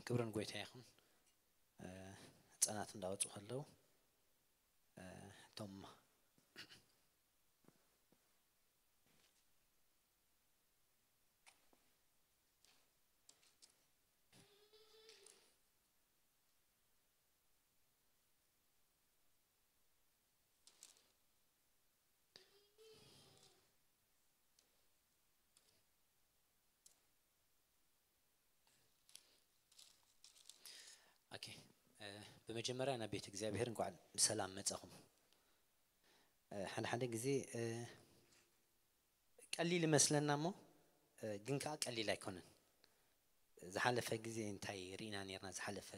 ክብርን ጎይታ ይኹን። እ፣ ህፃናት እንዳወፁ ከለዉ፣ እ፣ እቶም ኦኬ፣ እ፣ ብመጀመርያ ናብ ቤት እግዚኣብሔር እንኳዕ ብሰላም መጻኹም። እ፣ ሓደ ሓደ ግዜ፣ እ፣ ቀሊል ይመስለና እሞ፣ እ፣ ግን ከኣ ቀሊል ኣይኮነን። ዝሓለፈ ግዜ እንታይ ርኢና ነርና? ዝሓለፈ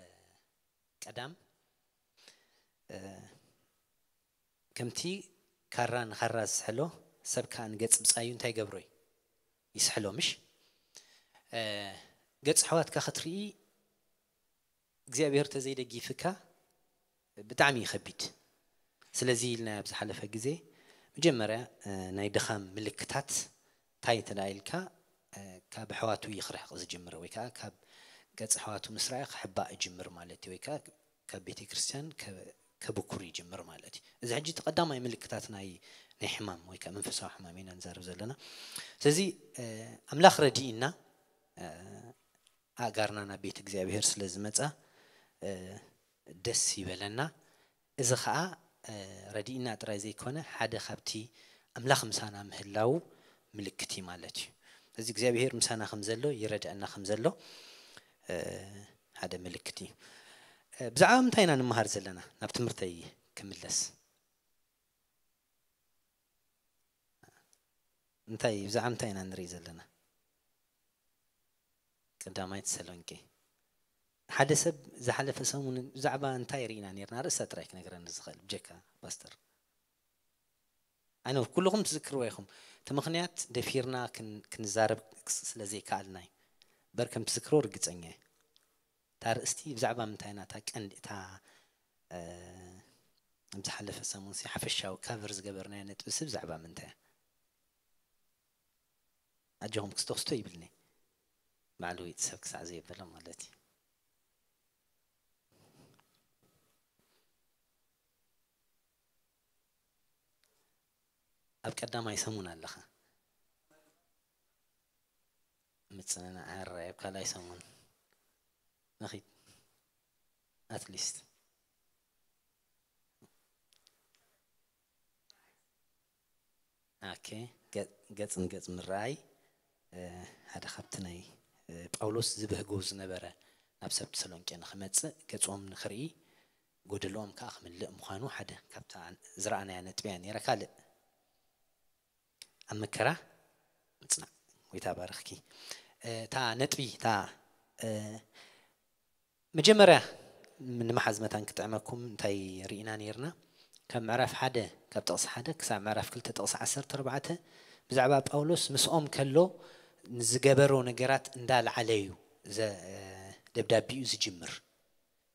ቀዳም፣ እ፣ ከምቲ ካራ ንኻራ ዝስሕሎ፣ ሰብ ከኣ ንገጽ ብጻዩ እንታይ ይገብሮ እዩ? ይስሕሎ፣ ምሽ? እ፣ ገጽ ኣሕዋትካ ክትርኢ እግዚኣብሔር ተዘይደጊፍካ ብጣዕሚ እዩ ከቢድ። ስለዚ ኢልና ኣብ ዝሓለፈ ግዜ መጀመርያ፣ እ፣ ናይ ድኻም ምልክታት እንታይ እንተ ደኣ ኢልካ፣ እ፣ ካብ ኣሕዋቱ እዩ ክርሕቕ ዝጅምር፣ ወይ ከኣ ካብ ገጽ ኣሕዋቱ ምስ ረኣየ ክሕባእ ይጅምር ማለት እዩ፣ ወይ ከኣ ካብ ቤተ ክርስቲያን ከ-፣ ከብኩር ይጅምር ማለት እዩ። እዚ ሕጂ እቲ ቀዳማይ ምልክታት ናይ፣ ናይ ሕማም ወይ ከኣ መንፈሳዊ ሕማም ኢና ንዛረብ ዘለና። ስለዚ፣ እ፣ ኣምላኽ ረዲእና፣ እ፣ ኣእጋርና ናብ ቤት እግዚኣብሔር ስለ ዝመጻ፣ እ፣ ደስ ይበለና። እዚ ኸኣ፣ እ፣ ረዲእና ጥራይ ዘይኮነ፣ ሓደ ካብቲ ኣምላኽ ምሳና ምህላዉ ምልክት እዩ ማለት እዩ። እዚ እግዚኣብሔር ምሳና ከም ዘሎ፣ ይረድአና ከም ዘሎ፣ እ፣ ሓደ ምልክት እዩ። እ፣ ብዛዕባ ምንታይ ኢና ንምሃር ዘለና? ናብ ትምህርተይ ክምለስ። እንታይ፣ ብዛዕባ ምንታይ ኢና ንርኢ ዘለና? ቀዳማይ ተሰሎንቄ። ሓደ ሰብ ዝሓለፈ ሰሙን ብዛዕባ እንታይ ርኢና ነርና? ርእሳ ጥራይ ክነግረኒ ዝኽእል፣ ብጀካ ፓስተር። ኣነ ኩልኹም ትዝክርዎ ኢኹም። እቲ ምኽንያት ደፊርና ክን-፣ ክንዛረብ ስ-፣ ስለ ዘይከኣልና እዩ። እምበር ከም ትዝክርዎ ርግጸኛ እየ። እታ ርእስቲ ብዛዕባ ምንታይ ኢና፣ እታ ቀንዲ፣ እታ፣ እ፣ ኣብ ዝሓለፈ ሰሙን ሲ ሓፈሻዊ ካቨር ዝገበርናዮ ነጥቢ ሲ ብዛዕባ ምንታይ እያ? ኣጆኹም ክስቶ ክስቶ ይብልኒ። ባዕሉ ሰብ ክሳዕ ዘየበለ ማለት እዩ። ኣብ ቀዳማይ ሰሙን ኣለኻ። ምጽንናዕ ሕራይ ኣብ ካልኣይ ሰሙን ንኺድ። ኣትሊስት። ኦኬ፣ ገ-፣ ገጽ ንገጽ ምርኣይ፣ እ፣ ሓደ ካብቲ ናይ፣ እ፣ ጳውሎስ ዝብህጎ ዝነበረ ናብ ሰብ ተሰሎንቄ ንኽመጽእ፣ ገጾም ንኽርኢ፣ ጎደልኦም ከኣ ክምልእ ምዃኑ ሓደ ካብታ ዝረኣናያ ነጥቢ እያ ነይራ። ካልእ ኣብ መከራ ምጽናዕ። ጎይታ ባርኽኪ። እ፣ እታ ነጥቢ፣ እታ፣ እ፣ መጀመርያ ንምሓዝ መታን ክጥዕመኩም እንታይ ርኢና ነይርና? ካብ ምዕራፍ ሓደ፣ ካብ ጥቕሲ ሓደ ክሳብ ምዕራፍ ክልተ ጥቕሲ ዓሰርተ ኣርባዕተ ብዛዕባ ጳውሎስ ምስኦም ከሎ ንዝገበሮ ነገራት እንዳልዓለ እዩ ዘ-፣ ደብዳቤኡ ዝጅምር።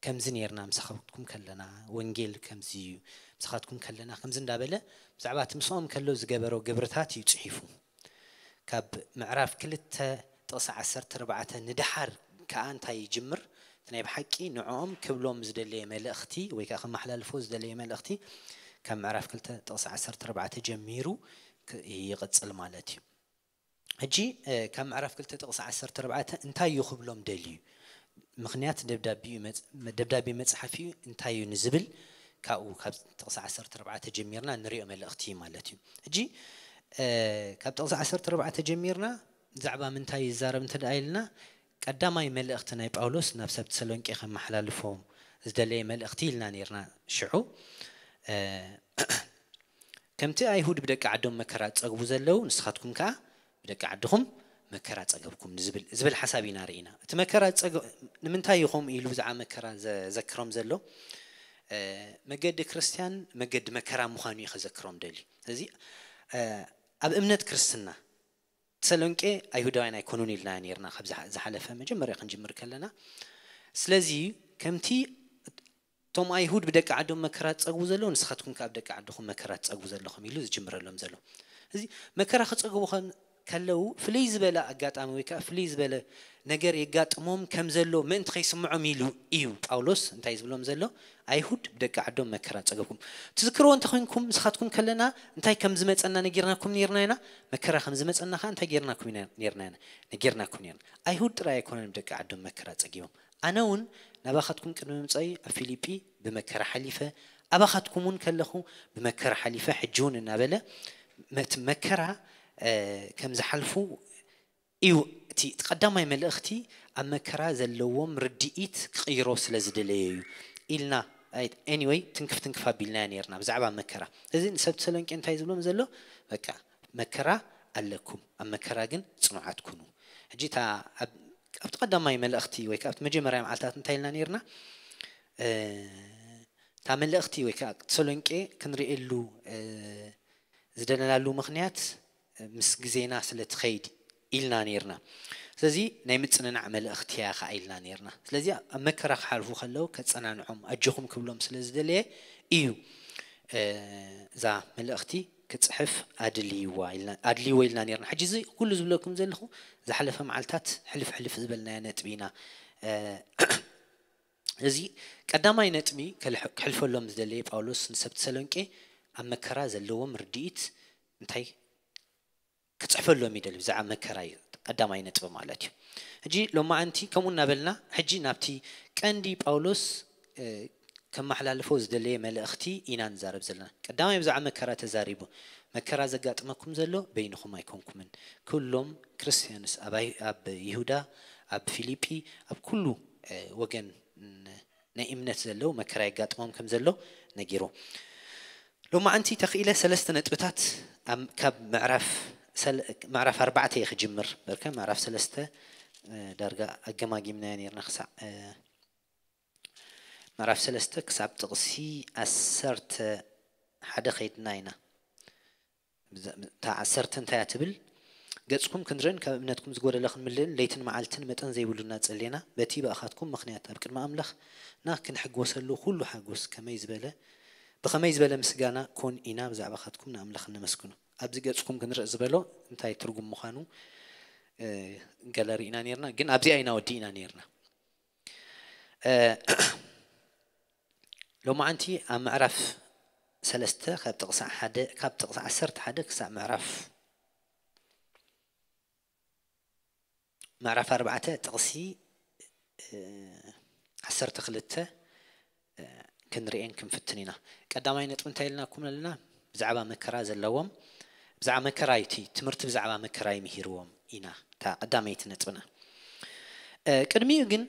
ከምዚ ነይርና ምሳኻትኩም ከለና፣ ወንጌል ከምዚ እዩ፣ ምሳኻትኩም ከለና ከምዚ እንዳበለ ብዛዕባ እቲ ምስኦም ከሎ ዝገበሮ ግብርታት እዩ ጽሒፉ። ካብ ምዕራፍ ክልተ ጥቕሲ ዓሰርተ ኣርባዕተ ንደሓር ከኣ እንታይ ይጅምር? እቲ ናይ ብሓቂ ንዕኦም ክብሎም ዝደለየ መልእኽቲ ወይ ከኣ ከመሓላልፎ ዝደለየ መልእኽቲ ካብ ምዕራፍ ክልተ ጥቕሲ ዓሰርተ ኣርባዕተ ጀሚሩ ክ-፣ ይቕጽል ማለት እዩ። ሕጂ፣ እ፣ ካብ ምዕራፍ ክልተ ጥቕሲ ዓሰርተ ኣርባዕተ እንታይ እዩ ክብሎም ደልዩ? ምኽንያት ደብዳቤኡ መጽ-፣ ደብዳቤ መጽሓፊኡ እንታይ እዩ ንዝብል ካብኡ ካብ ጥቕሲ ዓሰርተ ኣርባዕተ ጀሚርና ንሪኦ መልእኽቲ ማለት እዩ። ሕጂ፣ እ፣ ካብ ጥቕሲ ዓሰርተ ኣርባዕተ ጀሚርና ብዛዕባ ምንታይ ይዛረብ እንተ ደኣ ኢልና፣ ቀዳማይ መልእኽቲ ናይ ጳውሎስ ናብ ሰብ ተሰሎንቄ ከመሓላልፎ ዝደለየ መልእኽቲ ኢልና ነይርና ሽዑ። እ፣ ከምቲ ኣይሁድ ብደቂ ዓዶም መከራ ዝጸግቡ ዘለዉ፣ ንስኻትኩም ከኣ ብደቂ ዓድኹም መከራ ጸገብኩም ዝብል፣ ዝብል ሓሳብ ኢና ርኢና። እቲ መከራ ዝጸገ-፣ ንምንታይ እዩ ከምኡ ኢሉ ብዛዕባ መከራ ዘዘክሮም ዘሎ? እ፣ መገዲ ክርስትያን መገዲ መከራ ምዃኑ እዩ ከዘክሮም ደልዩ። ስለዚ፣ እ፣ ኣብ እምነት ክርስትና ተሰሎንቄ ኣይሁዳውያን ኣይኮኑን ኢልና ነይርና፣ ካብ ዝሓ-፣ ዝሓለፈ መጀመርያ ክንጅምር ከለና። ስለዚ ከምቲ እቶም ኣይሁድ ብደቂ ዓዶም መከራ ዝጸግቡ ዘለዉ፣ ንስኻትኩም ከኣ ብደቂ ዓድኹም መከራ ትጸግቡ ዘለኹም ኢሉ ዝጅምረሎም ዘሎ። እዚ መከራ ክጸግቡ ከን-፣ ከለዉ ፍልይ ዝበለ ኣጋጣሚ ወይ ከዓ ፍልይ ዝበለ ነገር የጋጥሞም ከም ዘሎ ምእንቲ ከይስምዖም ኢሉ እዩ ጳውሎስ እንታይ ዝብሎም ዘሎ? ኣይሁድ ብደቂ ዓዶም መከራ ጸገብኩም። ትዝክርዎ እንተኾይንኩም ንስኻትኩም ከለና እንታይ ከም ዝመጸና ነጊርናኩም ነርና ኢና። መከራ ከም ዝመጸና ከዓ እንታይ ጌርናኩም ኢና ነርና ኢና። ነጊርናኩም ነርና። ኣይሁድ ጥራይ ኣይኮነን ብደቂ ዓዶም መከራ ጸጊቦም። ኣነ እውን ናባኻትኩም ቅድሚ ምምጻይ ኣብ ፊልጲ ብመከራ ሓሊፈ፣ ኣባኻትኩም እውን ከለኹ ብመከራ ሓሊፈ፣ ሕጂ እውን እናበለ መት መከራ ከም ዝሓልፉ እዩ። እቲ ቀዳማይ መልእኽቲ ኣብ መከራ ዘለዎም ርድኢት ክቕይሮ ስለ ዝደለየ እዩ ኢልና። Anyway፣ ትንክፍ ትንክፍ ኣቢልናዮ ነርና ብዛዕባ መከራ። እዚ ንሰብ ተሰሎንቄ እንታይ ዝብሎም ዘሎ? በቃ መከራ ኣለኩም፣ ኣብ መከራ ግን ጽኑዓት ኩኑ። ሕጂ እታ ኣብቲ ቀዳማይ መልእኽቲ ወይ ኣብቲ መጀመርያ መዓልታት እንታይ ኢልና ነርና? እታ መልእኽቲ ወይ ከዓ ተሰሎንቄ ክንርእየሉ ዝደለናሉ ምኽንያት ምስ ግዜና ስለ ትኸይድ ኢልና ነርና። ስለዚ ናይ ምጽንናዕ መልእኽቲ እያ ከዓ ኢልና ነርና። ስለዚ ኣብ መከራ ክሓልፉ ከለዉ ከጸናንዖም ኣጆኹም ክብሎም ስለ ዝደለየ እዩ እዛ መልእኽቲ ክጽሕፍ ኣድልይዎ ኢልና ነርና። ሕጂ እዚ ኩሉ ዝብለኩም ዘለኹ ዝሓለፈ መዓልታት ሕልፍ ሕልፍ ዝበልናዮ ነጥቢ ኢና። እዚ ቀዳማይ ነጥቢ ክሕልፈሎም ዝደለየ ጳውሎስ ንሰብ ተሰሎንቄ ኣብ መከራ ዘለዎም ርድኢት እንታይ ክጽሕፈሎም ይደሊ ብዛዕባ መከራ እዩ ቀዳማይ ነጥቢ ማለት እዩ። ሕጂ ሎማዓንቲ ከምኡ እናበልና ሕጂ ናብቲ ቀንዲ ጳውሎስ ከመሓላልፎ ዝደለየ መልእኽቲ ኢና ንዛረብ ዘለና። ቀዳማይ ብዛዕባ መከራ ተዛሪቡ። መከራ ዘጋጥመኩም ዘሎ በይንኹም ኣይኮንኩምን። ኩሎም ክርስትያንስ ኣብ ይሁዳ፣ ኣብ ፊልጲ፣ ኣብ ኩሉ ወገን ናይ እምነት ዘለዉ መከራ የጋጥሞም ከም ዘሎ ነጊሩ። ሎማዓንቲ ተኽኢለ ሰለስተ ነጥብታት ካብ ምዕራፍ ኣርባዕተ እየ ክጅምር። በርከ ምዕራፍ ሰለስተ ዳርጋ ኣገማጊምናዮ ነርና ክሳዕ ምዕራፍ ሰለስተ ክሳብ ጥቕሲ ዓሰርተ ሓደ ኸይድና ኢና። እታ ዓሰርተ እንታይ እያ ትብል? ገጽኩም ክንርእን ካብ እምነትኩም ዝጎደለ ክንምልእን ለይትን መዓልትን መጠን ዘይብሉ እናጸሌና በቲ ብኣኻትኩም ምኽንያት ኣብ ቅድሚ ኣምላኽና ክንሕጎሰሉ ኩሉ ሓጎስ ከመይ ዝበለ ብኸመይ ዝበለ ምስጋና ኮን ኢና ብዛዕባኻትኩም ንኣምላኽ እነመስግኖ። ኣብዚ ገጽኩም ክንርኢ ዝበሎ እንታይ ትርጉም ምዃኑ ገለ ርኢና ነርና፣ ግን ኣብዚኣ ኢና ወዲእና ነርና። ሎማዓንቲ ኣብ ምዕራፍ ሰለስተ ካብ ጥቕሲ ሓደ ካብ ጥቕሲ ዓሰርተ ሓደ ክሳብ ምዕራፍ ምዕራፍ ኣርባዕተ ጥቕሲ ዓሰርተ ክልተ ክንርእየን ክንፍትን ኢና። ቀዳማይ ነጥቢ እንታይ ኢልናኩም ኣለና? ብዛዕባ መከራ ዘለዎም ብዛዕባ መከራ እዩ፣ እቲ ትምህርቲ ብዛዕባ መከራ እዩ ምሂርዎም ኢና። እታ ቀዳመይቲ ነጥብና። ቅድሚኡ ግን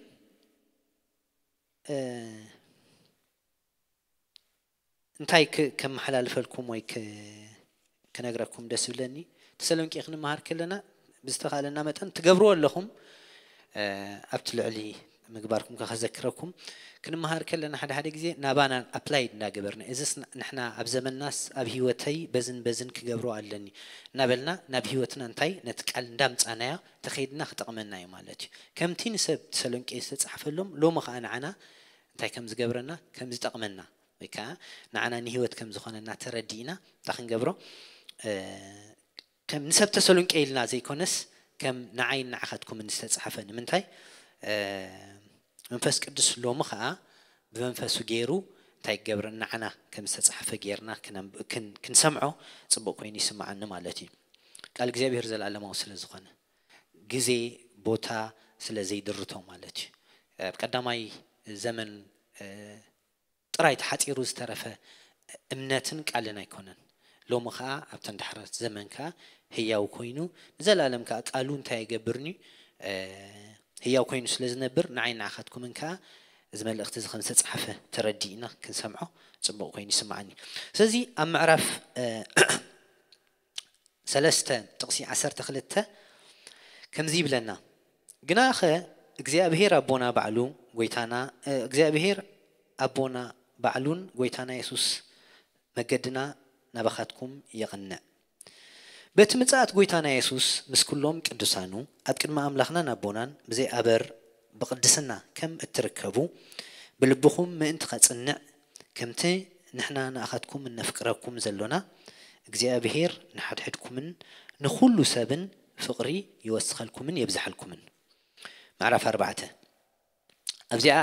እንታይ ከመሓላልፈልኩም ወይ ክነግረኩም ደስ ዝብለኒ፣ ተሰሎንቄ ክንመሃር ከለና ብዝተኻእለና መጠን ትገብርዎ ኣለኹም። ኣብቲ ልዕሊ ምግባርኩም ከዘክረኩም፣ ክንመሃር ከለና ሓደ ሓደ ግዜ ናባና ኣፕላይድ እንዳገበርና፣ እዚስ ንሕና ኣብ ዘመናስ ኣብ ህይወተይ በዝን በዝን ክገብሮ ኣለኒ እናበልና ናብ ህይወትና እንታይ ነቲ ቃል እንዳምፃናዮ ተኸይድና ክጠቕመና እዩ ማለት እዩ። ከምቲ ንሰብ ተሰሎንቄ ዝተፃሕፈሎም ሎሚ ከዓ ንዓና እንታይ ከም ዝገብረና ከም ዝጠቕመና ወይ ከዓ ንዓና ንህይወት ከም ዝኾነና ተረዲእና እንታይ ክንገብሮ ከም ንሰብ ተሰሎንቄ ኢልና ዘይኮነስ ከም ንዓይን ንዓኻትኩምን ዝተፃሕፈ። ንምንታይ መንፈስ ቅዱስ ሎሚ ከዓ ብመንፈሱ ገይሩ እንታይ ክገብረና ንዓና ከም ዝተፃሕፈ ገይርና ክንሰምዖ ፅቡቅ ኮይኑ ይስምዓኒ ማለት እዩ። ቃል እግዚኣብሔር ዘለኣለማዊ ስለ ዝኾነ ግዜ ቦታ ስለ ዘይድርቶ ማለት እዩ። ኣብ ቀዳማይ ዘመን ጥራይ ተሓፂሩ ዝተረፈ እምነትን ቃልን ኣይኮነን። ሎሚ ከዓ ኣብተን ዳሕረት ዘመን ከዓ ህያው ኮይኑ ንዘለኣለም ከዓ ቃሉ እንታይ የገብርኒ ህያው ኮይኑ ስለ ዝነብር ንዓይ ንዓኻትኩምን ከዓ እዚ መልእኽቲ እዚ ከም ዝተፃሓፈ ተረዲእና ክንሰምዖ ፅቡቕ ኮይኑ ይስምዓኒ። ስለዚ ኣብ ምዕራፍ ሰለስተ ጥቕሲ ዓሰርተ ክልተ ከምዚ ይብለና፣ ግናኸ እግዚኣብሔር ኣቦና ባዕሉ ጎይታና እግዚኣብሔር ኣቦና ባዕሉን ጎይታና የሱስ መገድና ናባኻትኩም የቕንዕ። በቲ ምጽኣት ጎይታና የሱስ ምስ ኩሎም ቅዱሳኑ ኣብ ቅድሚ ኣምላኽናን ኣቦናን ብዘይ ኣበር ብቕድስና ከም እትርከቡ ብልብኹም ምእንቲ ኸጽንዕ ከምቲ ንሕና ንኣኻትኩም እነፍቅረኩም ዘሎና እግዚኣብሔር ንሓድሕድኩምን ንኹሉ ሰብን ፍቕሪ ይወስኸልኩምን የብዝሓልኩምን። ምዕራፍ ኣርባዕተ ኣብዚኣ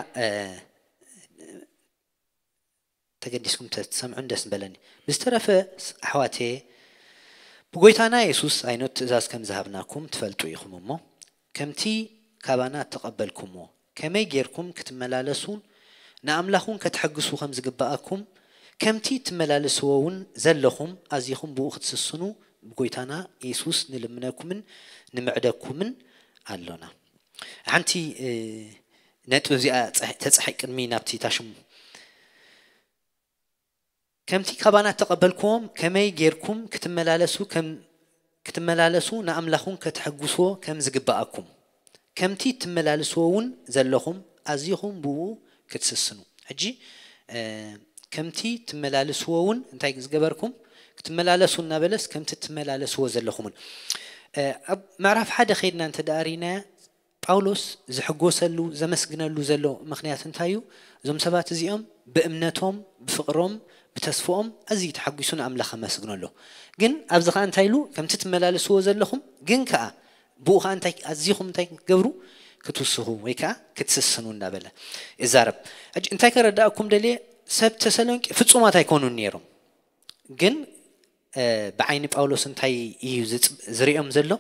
ተገዲስኩም ተሰምዑን ደስ ምበለኒ። ብዝተረፈ ኣሕዋተየ፣ ብጎይታና የሱስ ዓይነት ትእዛዝ ከም ዝሃብናኩም ትፈልጡ ኢኹም እሞ፣ ከምቲ ካባና እተቐበልኩምዎ፣ ከመይ ጌርኩም ክትመላለሱን ንኣምላኽ እውን ከተሐግሱ ከም ዝግብኣኩም፣ ከምቲ ትመላለስዎ እውን ዘለኹም ኣዚኹም ብኡ ክትስስኑ ብጎይታና የሱስ ንልምነኩምን ንምዕደኩምን ኣሎና። ሓንቲ ነጥቢ እዚኣ ተጻሒ ቅድሚ ናብቲ ታሽሙ ከምቲ ካባና እተቐበልኩዎም ከመይ ጌርኩም ክትመላለሱ ከም ክትመላለሱ ንኣምላኹን ከተሐጉስዎ ከም ዝግብኣኩም፣ ከምቲ እትመላልስዎ እውን ዘለኹም ኣዚኹም ብኡ ክትስስኑ። ሕጂ ከምቲ ትመላልስዎ እውን እንታይ ዝገበርኩም ክትመላለሱ እናበለስ ከምቲ ትመላለስዎ ዘለኹምን ኣብ ምዕራፍ ሓደ ከይድና እንተ ደኣ ርኢናያ ጳውሎስ ዝሕጎሰሉ ዘመስግነሉ ዘሎ ምኽንያት እንታይ እዩ? እዞም ሰባት እዚኦም ብእምነቶም ብፍቕሮም ብተስፍኦም ኣዝዩ ተሓጒሱ ንኣምላኽ ኣመስግኖ ኣሎ። ግን ኣብዚ ኸዓ እንታይ ኢሉ? ከምቲ ትመላለስዎ ዘለኹም ግን ከኣ ብኡ ኸዓ እንታይ ኣዚኹም እንታይ ክትገብሩ ክትውስኹ ወይ ከኣ ክትስስኑ እንዳበለ ይዛረብ። ሕጂ እንታይ ከረዳእኩም ደልየ? ሰብ ተሰሎንቄ ፍጹማት ኣይኮኑን ነይሮም። ግን ብዓይኒ ጳውሎስ እንታይ እዩ ዝሪኦም ዘሎ?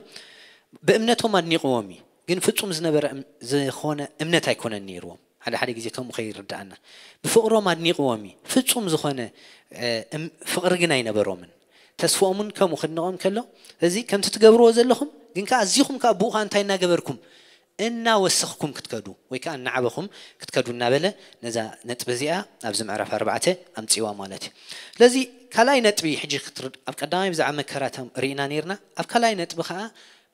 ብእምነቶም ኣድኒቕዎም እዩ፣ ግን ፍጹም ዝነበረ ዝኾነ እምነት ኣይኮነን ነይርዎም። ሓደ ሓደ ግዜ ከምኡ ከይርድኣና፣ ብፍቕሮም ኣድኒቕዎም እዩ፣ ፍጹም ዝኾነ ፍቕሪ ግን ኣይነበሮምን። ተስፍኦምን ከምኡ ክድንቖም ከሎ፣ እዚ ከምቲ ትገብርዎ ዘለኹም ግን ከኣ ኣዚኹም ከኣ ብኡ ከኣ እንታይ እናገበርኩም እናወሰኽኩም ክትከዱ ወይ ከኣ እናዓበኹም ክትከዱ እናበለ ነዛ ነጥቢ እዚኣ ኣብዚ ምዕራፍ ኣርባዕተ ኣምጺዋ ማለት እዩ። ስለዚ ካልኣይ ነጥቢ ሕጂ ክትርድ ኣብ ቀዳማይ ብዛዕባ መከራ ሪኢና ነርና። ኣብ ካልኣይ ነጥቢ ከኣ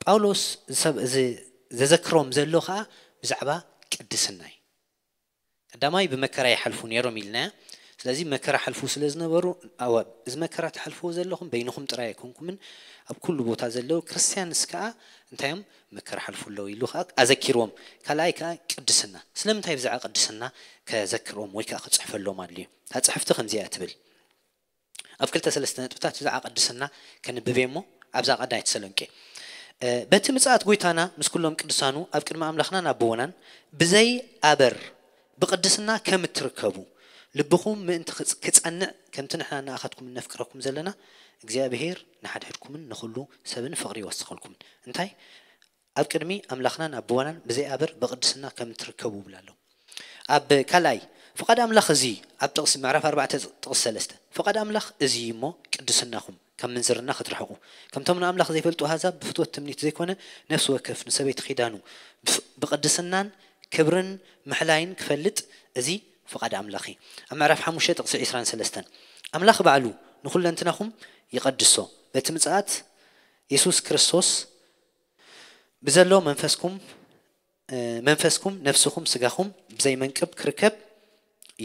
ጳውሎስ ዘዘክሮም ዘሎ ከኣ ብዛዕባ ቅድስና እዩ። ቀዳማይ ብመከራ ይሓልፉ ነይሮም ኢልና። ስለዚ መከራ ሓልፉ ስለ ዝነበሩ ኣወ እዚ መከራ ትሓልፍዎ ዘለኹም በይንኹም ጥራይ ኣይኮንኩምን ኣብ ኩሉ ቦታ ዘለዉ ክርስትያንስ ከኣ እንታይ እዮም መከራ ሓልፉ ኣለዉ ኢሉ ከኣ ኣዘኪርዎም። ካልኣይ ከኣ ቅድስና። ስለምንታይ ብዛዕባ ቅድስና ከዘክርዎም ወይ ከኣ ክጽሕፈሎም ኣድልዩ? እታ ጽሕፍቲ ከምዚኣ ትብል። ኣብ ክልተ ሰለስተ ነጥብታት ብዛዕባ ቅድስና ከንብብ እየ እሞ ኣብዛ ቀዳይ ተሰሎንቄ በቲ ምጽኣት ጎይታና ምስ ኩሎም ቅዱሳኑ ኣብ ቅድሚ ኣምላኽናን ኣቦናን ብዘይ ኣበር ብቕድስና ከም እትርከቡ ልብኹም ምእንቲ ክጸንዕ ከምቲ ንሕና ንኣኻትኩም እነፍቅረኩም ዘለና እግዚኣብሔር ንሓድሕድኩምን ንኹሉ ሰብን ፍቕሪ ይወስኸልኩምን። እንታይ ኣብ ቅድሚ ኣምላኽናን ኣቦናን ብዘይ ኣበር ብቕድስና ከም እትርከቡ ይብል ኣሎ። ኣብ ካልኣይ ፍቓድ ኣምላኽ እዚ ኣብ ጥቕሲ ምዕራፍ ኣርባዕተ ጥቕሲ ሰለስተ ፍቓድ ኣምላኽ እዚ እሞ ቅድስናኹም ካብ ምንዝርና ክትርሕቑ ከምቶም ንኣምላኽ ዘይፈልጡ ኣህዛብ ብፍትወት ትምኒት ዘይኮነ ነፍሲ ወከፍ ንሰበይቲ ኺዳኑ ብቕድስናን ክብርን ምሕላይን ክፈልጥ እዚ ፍቓድ ኣምላኽ እዩ። ኣብ ምዕራፍ ሓሙሽተ ጥቕሲ ዕስራን ሰለስተን ኣምላኽ ባዕሉ ንኹለንትናኹም ይቐድሶ በቲ ምጽኣት የሱስ ክርስቶስ ብዘሎ መንፈስኩም መንፈስኩም ነፍስኹም ስጋኹም ብዘይ መንቅብ ክርከብ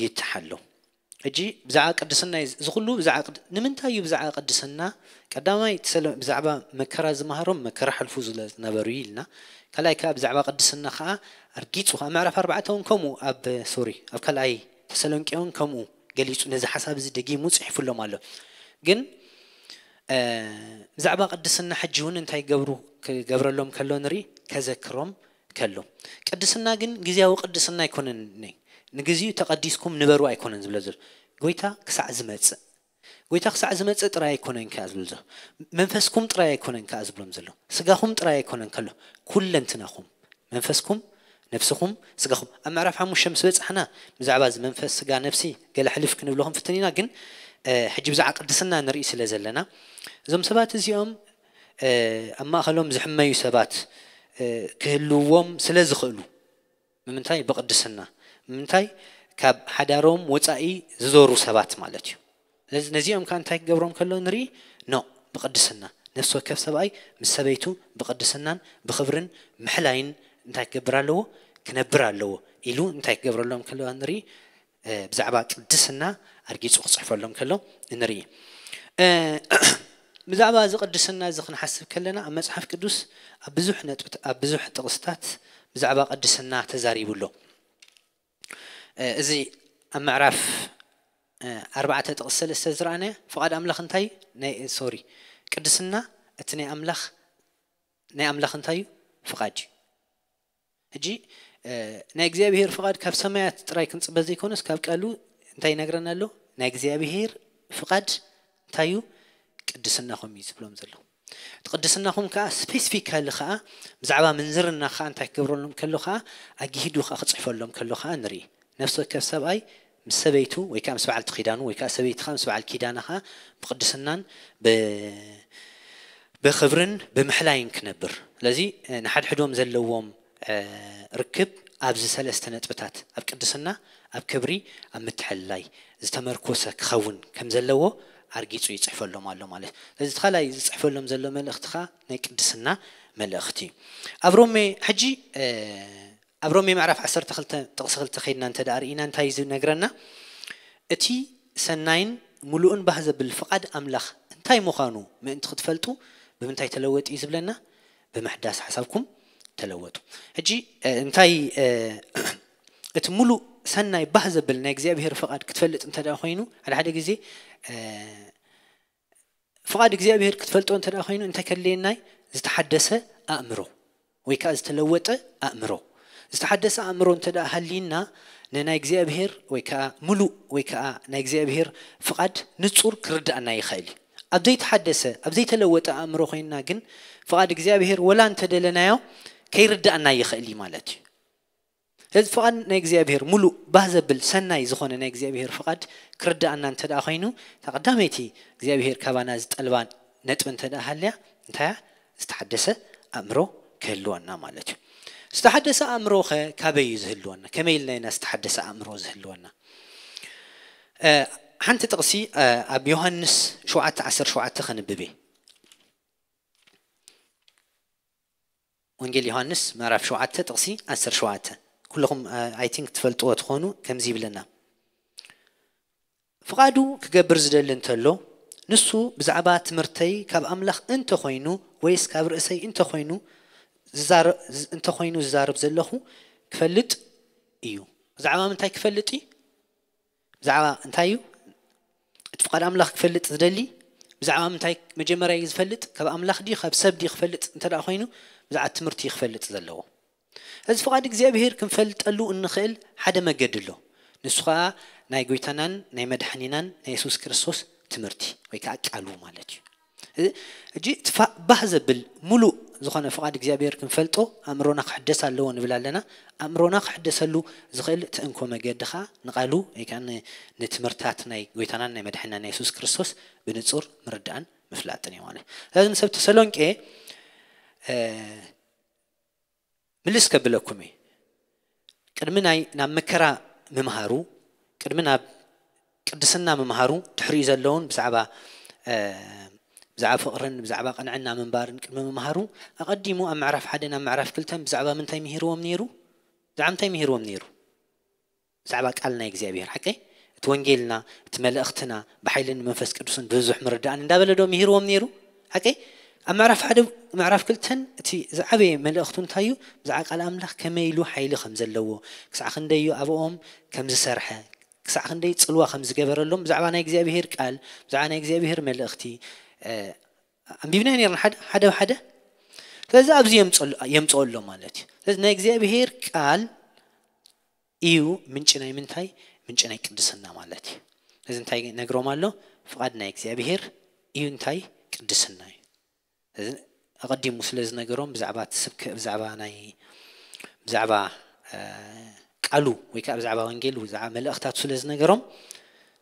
ይትሓሎ። ሕጂ ብዛዕባ ቅድስና እዩ እዚ ኩሉ ብዛዕባ ንምንታይ እዩ ብዛዕባ ቅድስና ቀዳማይ ብዛዕባ መከራ ዝመሃሮም መከራ ሓልፉ ዝነበሩ እዩ ኢልና ካልኣይ ከዓ ብዛዕባ ቅድስና ከዓ ኣርጊፁ ከዓ ምዕራፍ ኣርባዕተ እውን ከምኡ ኣብ ሶሪ ኣብ ካልኣይ ተሰሎንቄ እውን ከምኡ ገሊፁ ነዚ ሓሳብ እዚ ደጊሙ ፅሒፉሎም ኣሎ። ግን ብዛዕባ ቅድስና ሕጂ እውን እንታይ ገብሩ ክገብረሎም ከሎ ንርኢ ከዘክሮም ከሎ ቅድስና ግን ግዜያዊ ቅድስና ኣይኮነን። ንግዚኡ ተቐዲስኩም ንበሩ ኣይኮነን ዝብሎ ዘሎ ጎይታ ክሳዕ ዝመፅእ ጎይታ ክሳዕ ዝመፅእ ጥራይ ኣይኮነን ከኣ ዝብል ዘሎ መንፈስኩም ጥራይ ኣይኮነን ከኣ ዝብሎም ዘሎ ስጋኹም ጥራይ ኣይኮነን ከሎ ኩለንትናኹም መንፈስኩም ነፍስኹም ስጋኹም ኣብ ምዕራፍ ሓሙሽተ ምስ በፃሕና ብዛዕባ እዚ መንፈስ ስጋ ነፍሲ ገለ ሕልፍ ክንብሎ ክንፍትን ኢና። ግን ሕጂ ብዛዕባ ቅድስና ንርኢ ስለ ዘለና እዞም ሰባት እዚኦም ኣብ ማእኸሎም ዝሕመዩ ሰባት ክህልውዎም ስለ ዝኽእሉ ንምንታይ ብቕድስና ምንታይ ካብ ሓዳሮም ወፃኢ ዝዞሩ ሰባት ማለት እዩ። ስለዚ ነዚኦም ከዓ እንታይ ክገብሮም ከሎ ንርኢ ኖ ብቕድስና ነፍሲ ወከፍ ሰብኣይ ምስ ሰበይቱ ብቕድስናን ብኽብርን ምሕላይን እንታይ ክገብር ኣለዎ ክነብር ኣለዎ ኢሉ እንታይ ክገብረሎም ከለዋ ንርኢ ብዛዕባ ቅድስና ኣርጊፁ ክፅሕፈሎም ከሎ ንርኢ። ብዛዕባ እዚ ቅድስና እዚ ክንሓስብ ከለና ኣብ መፅሓፍ ቅዱስ ኣብ ብዙሕ ነጥብት ኣብ ብዙሕ ጥቕስታት ብዛዕባ ቅድስና ተዛሪቡ ኣሎ። እዚ ኣብ ምዕራፍ ኣርባዕተ ጥቕስ ሰለስተ ዝረኣናዮ ፍቓድ ኣምላኽ እንታይ ናይ ሶሪ ቅድስና እቲ ናይ ኣምላኽ ናይ ኣምላኽ እንታይ እዩ? ፍቓድ እዩ። ሕጂ ናይ እግዚኣብሄር ፍቓድ ካብ ሰማያት ጥራይ ክንጽበ ዘይኮነስ ካብ ቃሉ እንታይ ይነግረና ኣሎ? ናይ እግዚኣብሄር ፍቓድ እንታይ እዩ? ቅድስናኹም እዩ ዝብሎም ዘሎ። እቲ ቅድስናኹም ከዓ ስፔሲፊካሊ ከዓ ብዛዕባ ምንዝርና ከዓ እንታይ ክገብረሎም ከሎ ከዓ ኣግሂዱ ከዓ ክፅሕፈሎም ከሎ ከዓ ንርኢ። ነፍሲ ወከፍ ሰብኣይ ምስ ሰበይቱ ወይ ከዓ ምስ በዓልቲ ኪዳኑ ወይ ከዓ ሰበይቲ ከዓ ምስ በዓል ኪዳና ከዓ ብቅድስናን ብክብርን ብምሕላይን ክነብር። ስለዚ ንሓድሕዶም ዘለዎም ርክብ ኣብዚ ሰለስተ ነጥብታት ኣብ ቅድስና፣ ኣብ ክብሪ፣ ኣብ ምትሕልላይ ዝተመርኮሰ ክኸውን ከም ዘለዎ ኣርጊጹ ይጽሕፈሎም ኣሎ ማለት እዩ። ስለዚ እቲ ካልኣይ ዝጽሕፈሎም ዘሎ መልእኽቲ ኸኣ ናይ ቅድስና መልእኽቲ እዩ። ኣብ ሮሜ ሕጂ ኣብ ሮሜ ምዕራፍ ዓሰርተ ክልተ ጥቕሲ ክልተ ከይድና እንተ ደኣ ርኢና እንታይ እዩ ዝነግረና? እቲ ሰናይን ምሉእን ባህ ዘብል ፍቓድ ኣምላኽ እንታይ ምዃኑ ምእንቲ ክትፈልጡ ብምንታይ ተለወጡ እዩ ዝብለና? ብምሕዳስ ሓሳብኩም ተለወጡ። ሕጂ እንታይ እቲ ሙሉእ ሰናይ ባህ ዘብል ናይ እግዚኣብሔር ፍቓድ ክትፈልጥ እንተ ደኣ ኮይኑ ሓደ ሓደ ግዜ ፍቓድ እግዚኣብሔር ክትፈልጦ እንተ ደኣ ኮይኑ እንታይ ከድልየናይ? ዝተሓደሰ ኣእምሮ ወይ ከዓ ዝተለወጠ ኣእምሮ። ዝተሓደሰ ኣእምሮ እንተ ደኣ ሃልይና ንናይ እግዚኣብሔር ወይ ከዓ ሙሉእ ወይ ከዓ ናይ እግዚኣብሔር ፍቓድ ንጹር ክርዳእና ይኽእል እዩ። ኣብ ዘይተሓደሰ ኣብ ዘይተለወጠ ኣእምሮ ኮይንና ግን ፍቓድ እግዚኣብሔር ወላ እንተደለናዮ ከይርዳእና ይኽእል እዩ ማለት እዩ። ስለዚ ፍቓድ ናይ እግዚኣብሔር ሙሉእ ባህ ዘብል ሰናይ ዝኾነ ናይ እግዚኣብሔር ፍቓድ ክርዳእና እንተ ደኣ ኮይኑ እታ ቀዳመይቲ እግዚኣብሔር ካባና ዝጠልባ ነጥቢ እንተ ደኣ ሃልያ እንታይ እያ? ዝተሓደሰ ኣእምሮ ክህልወና ማለት እዩ። ዝተሓደሰ ኣእምሮ ኸ ካበይ እዩ ዝህልወና? ከመይ ኢልና ኢና ዝተሓደሰ ኣእምሮ ዝህልወና? ሓንቲ ጥቕሲ ኣብ ዮሃንስ ሸውዓተ ዓሰርተ ሸውዓተ ከንብብ እየ። ወንጌል ዮሃንስ ምዕራፍ ሸውዓተ ጥቕሲ ዓሰርተ ሸውዓተ ኩልኹም ኣይ ቲንክ ትፈልጥዎ ትኾኑ። ከምዚ ይብለና፣ ፍቓዱ ክገብር ዝደሊ እንተሎ ንሱ ብዛዕባ ትምህርተይ ካብ ኣምላኽ እንተኾይኑ ወይስ ካብ ርእሰይ እንተኾይኑ ዝዛረ- እንተኾይኑ ዝዛረብ ዘለኹ ክፈልጥ እዩ። ብዛዕባ ምንታይ ክፈልጥ እዩ? ብዛዕባ እንታይ እዩ እቲ ፍቓድ ኣምላኽ ክፈልጥ ዝደሊ? ብዛዕባ ምንታይ መጀመርያ እዩ ዝፈልጥ? ካብ ኣምላኽ ድዩ ካብ ሰብ ድዩ ክፈልጥ እንተ ደኣ ኮይኑ ብዛዕባ ትምህርቲ እዩ ክፈልጥ ዘለዎ። እዚ ፍቓድ እግዚኣብሔር ክንፈልጠሉ እንኽእል ሓደ መገዲ ኣሎ። ንሱ ኸዓ ናይ ጎይታናን ናይ መድሓኒናን ናይ የሱስ ክርስቶስ ትምህርቲ ወይ ከዓ ቃሉ ማለት እዩ። ሕጂ እቲ ባህ ዘብል ሙሉእ ዝኾነ ፍቓድ እግዚኣብሔር ክንፈልጦ ኣእምሮና ክሕደስ ኣለዎ ንብል ኣለና። ኣእምሮና ክሕደሰሉ ዝኽእል እቲ እንኮ መገዲ ከዓ ንቓሉ ወይ ከዓ ንትምህርታት ናይ ጎይታናን ናይ መድሓኒና ናይ የሱስ ክርስቶስ ብንጹር ምርዳእን ምፍላጥን እዩ ማለት። ስለዚ ንሰብ ተሰሎንቄ ምልስ ከብለኩም እየ። ቅድሚ ናይ ናብ መከራ ምምሃሩ ቅድሚ ናብ ቅድስና ምምሃሩ ድሕሪኡ ዘለውን ብዛዕባ ብዛዕባ ፍቕርን ብዛዕባ ቅንዕና ምንባርን ቅድሚ ምምሃሩ ኣቐዲሙ ኣብ ምዕራፍ ሓደ ናብ ምዕራፍ ክልተን ብዛዕባ ምንታይ ምሂርዎም ነይሩ? ብዛዕባ ምንታይ ምሂርዎም ነይሩ? ብዛዕባ ቃል ናይ እግዚኣብሔር ሓቀይ እቲ ወንጌልና እቲ መልእኽትና ብሓይልን መንፈስ ቅዱስን ብብዙሕ ምርዳእን እንዳበለ ዶ ምሂርዎም ነይሩ? ሓቀይ ኣብ ምዕራፍ ሓደ ምዕራፍ ክልተን እቲ ዝዓበየ መልእኽቱ እንታይ እዩ? ብዛዕባ ቃል ኣምላኽ ከመይ ኢሉ ሓይሊ ከም ዘለዎ ክሳዕ ክንደይ እዩ ኣብኦም ከም ዝሰርሐ ክሳዕ ክንደይ ጽልዋ ከም ዝገበረሎም ብዛዕባ ናይ እግዚኣብሔር ቃል ብዛዕባ ናይ እግዚኣብሔር መልእኽቲ ኣንቢብና ነርና ሓደ ሓደ ሓደ ስለዚ ኣብዚ የምፅኦ ኣሎ ማለት እዩ። ስለዚ ናይ እግዚኣብሔር ቃል እዩ ምንጪ ናይ ምንታይ? ምንጪ ናይ ቅድስና ማለት እዩ። እዚ እንታይ ነግሮም ኣሎ? ፍቓድ ናይ እግዚኣብሔር እዩ እንታይ? ቅድስና እዩ። እዚ ኣቐዲሙ ስለ ዝነገሮም ብዛዕባ እቲ ስብከ ብዛዕባ ናይ ብዛዕባ ቃሉ ወይ ከዓ ብዛዕባ ወንጌል ብዛዕባ መልእኽታቱ ስለ ዝነገሮም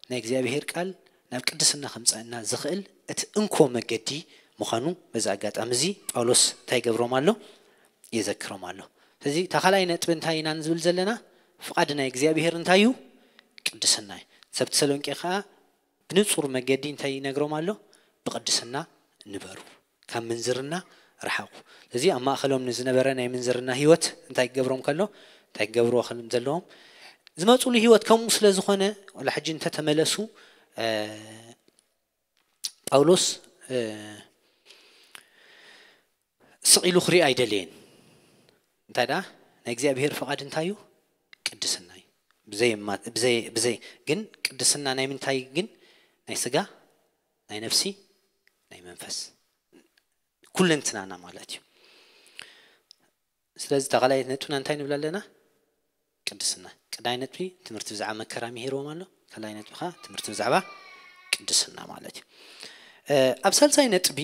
ናይ እግዚኣብሔር ቃል ናብ ቅድስና ከምፀእና ዝኽእል እቲ እንኮ መገዲ ምዃኑ በዚ ኣጋጣሚ እዚ ጳውሎስ እንታይ ይገብሮም ኣሎ? የዘክሮም ኣሎ። ስለዚ እታ ካልኣይ ነጥቢ እንታይ ኢና ንዝብል ዘለና? ፍቓድ ናይ እግዚኣብሔር እንታይ እዩ? ቅድስና እዩ። ሰብ ተሰሎንቄ ከዓ ብንጹር መገዲ እንታይ ይነግሮም ኣሎ? ብቅድስና ንበሩ፣ ካብ ምንዝርና ርሓቑ። ስለዚ ኣብ ማእኸሎም ንዝነበረ ናይ ምንዝርና ህይወት እንታይ ክገብሮም ከሎ እንታይ ክገብርዎ ከም ዘለዎም ዝመፁሉ ህይወት ከምኡ ስለ ዝኾነ ዋላ ሕጂ እንተተመለሱ ጳውሎስ ስቕ ኢሉ ክሪኦ ኣይደለየን። እንታይ ደኣ ናይ እግዚኣብሔር ፍቓድ እንታይ እዩ? ቅድስና እዩ። ብዘይ ብዘይ ግን ቅድስና ናይ ምንታይ ግን ናይ ስጋ ናይ ነፍሲ ናይ መንፈስ ኩለንትናና ማለት እዩ። ስለዚ እታ ካልኣይቲ ነጥብና እንታይ ንብል ኣለና? ቅድስና። ቀዳይ ነጥቢ ትምህርቲ ብዛዕባ መከራ ምሂርዎም ኣሎ። ካልኣይ ነጥቢ ከዓ ትምህርቲ ብዛዕባ ቅድስና ማለት እዩ። ኣብ ሳልሳይ ነጥቢ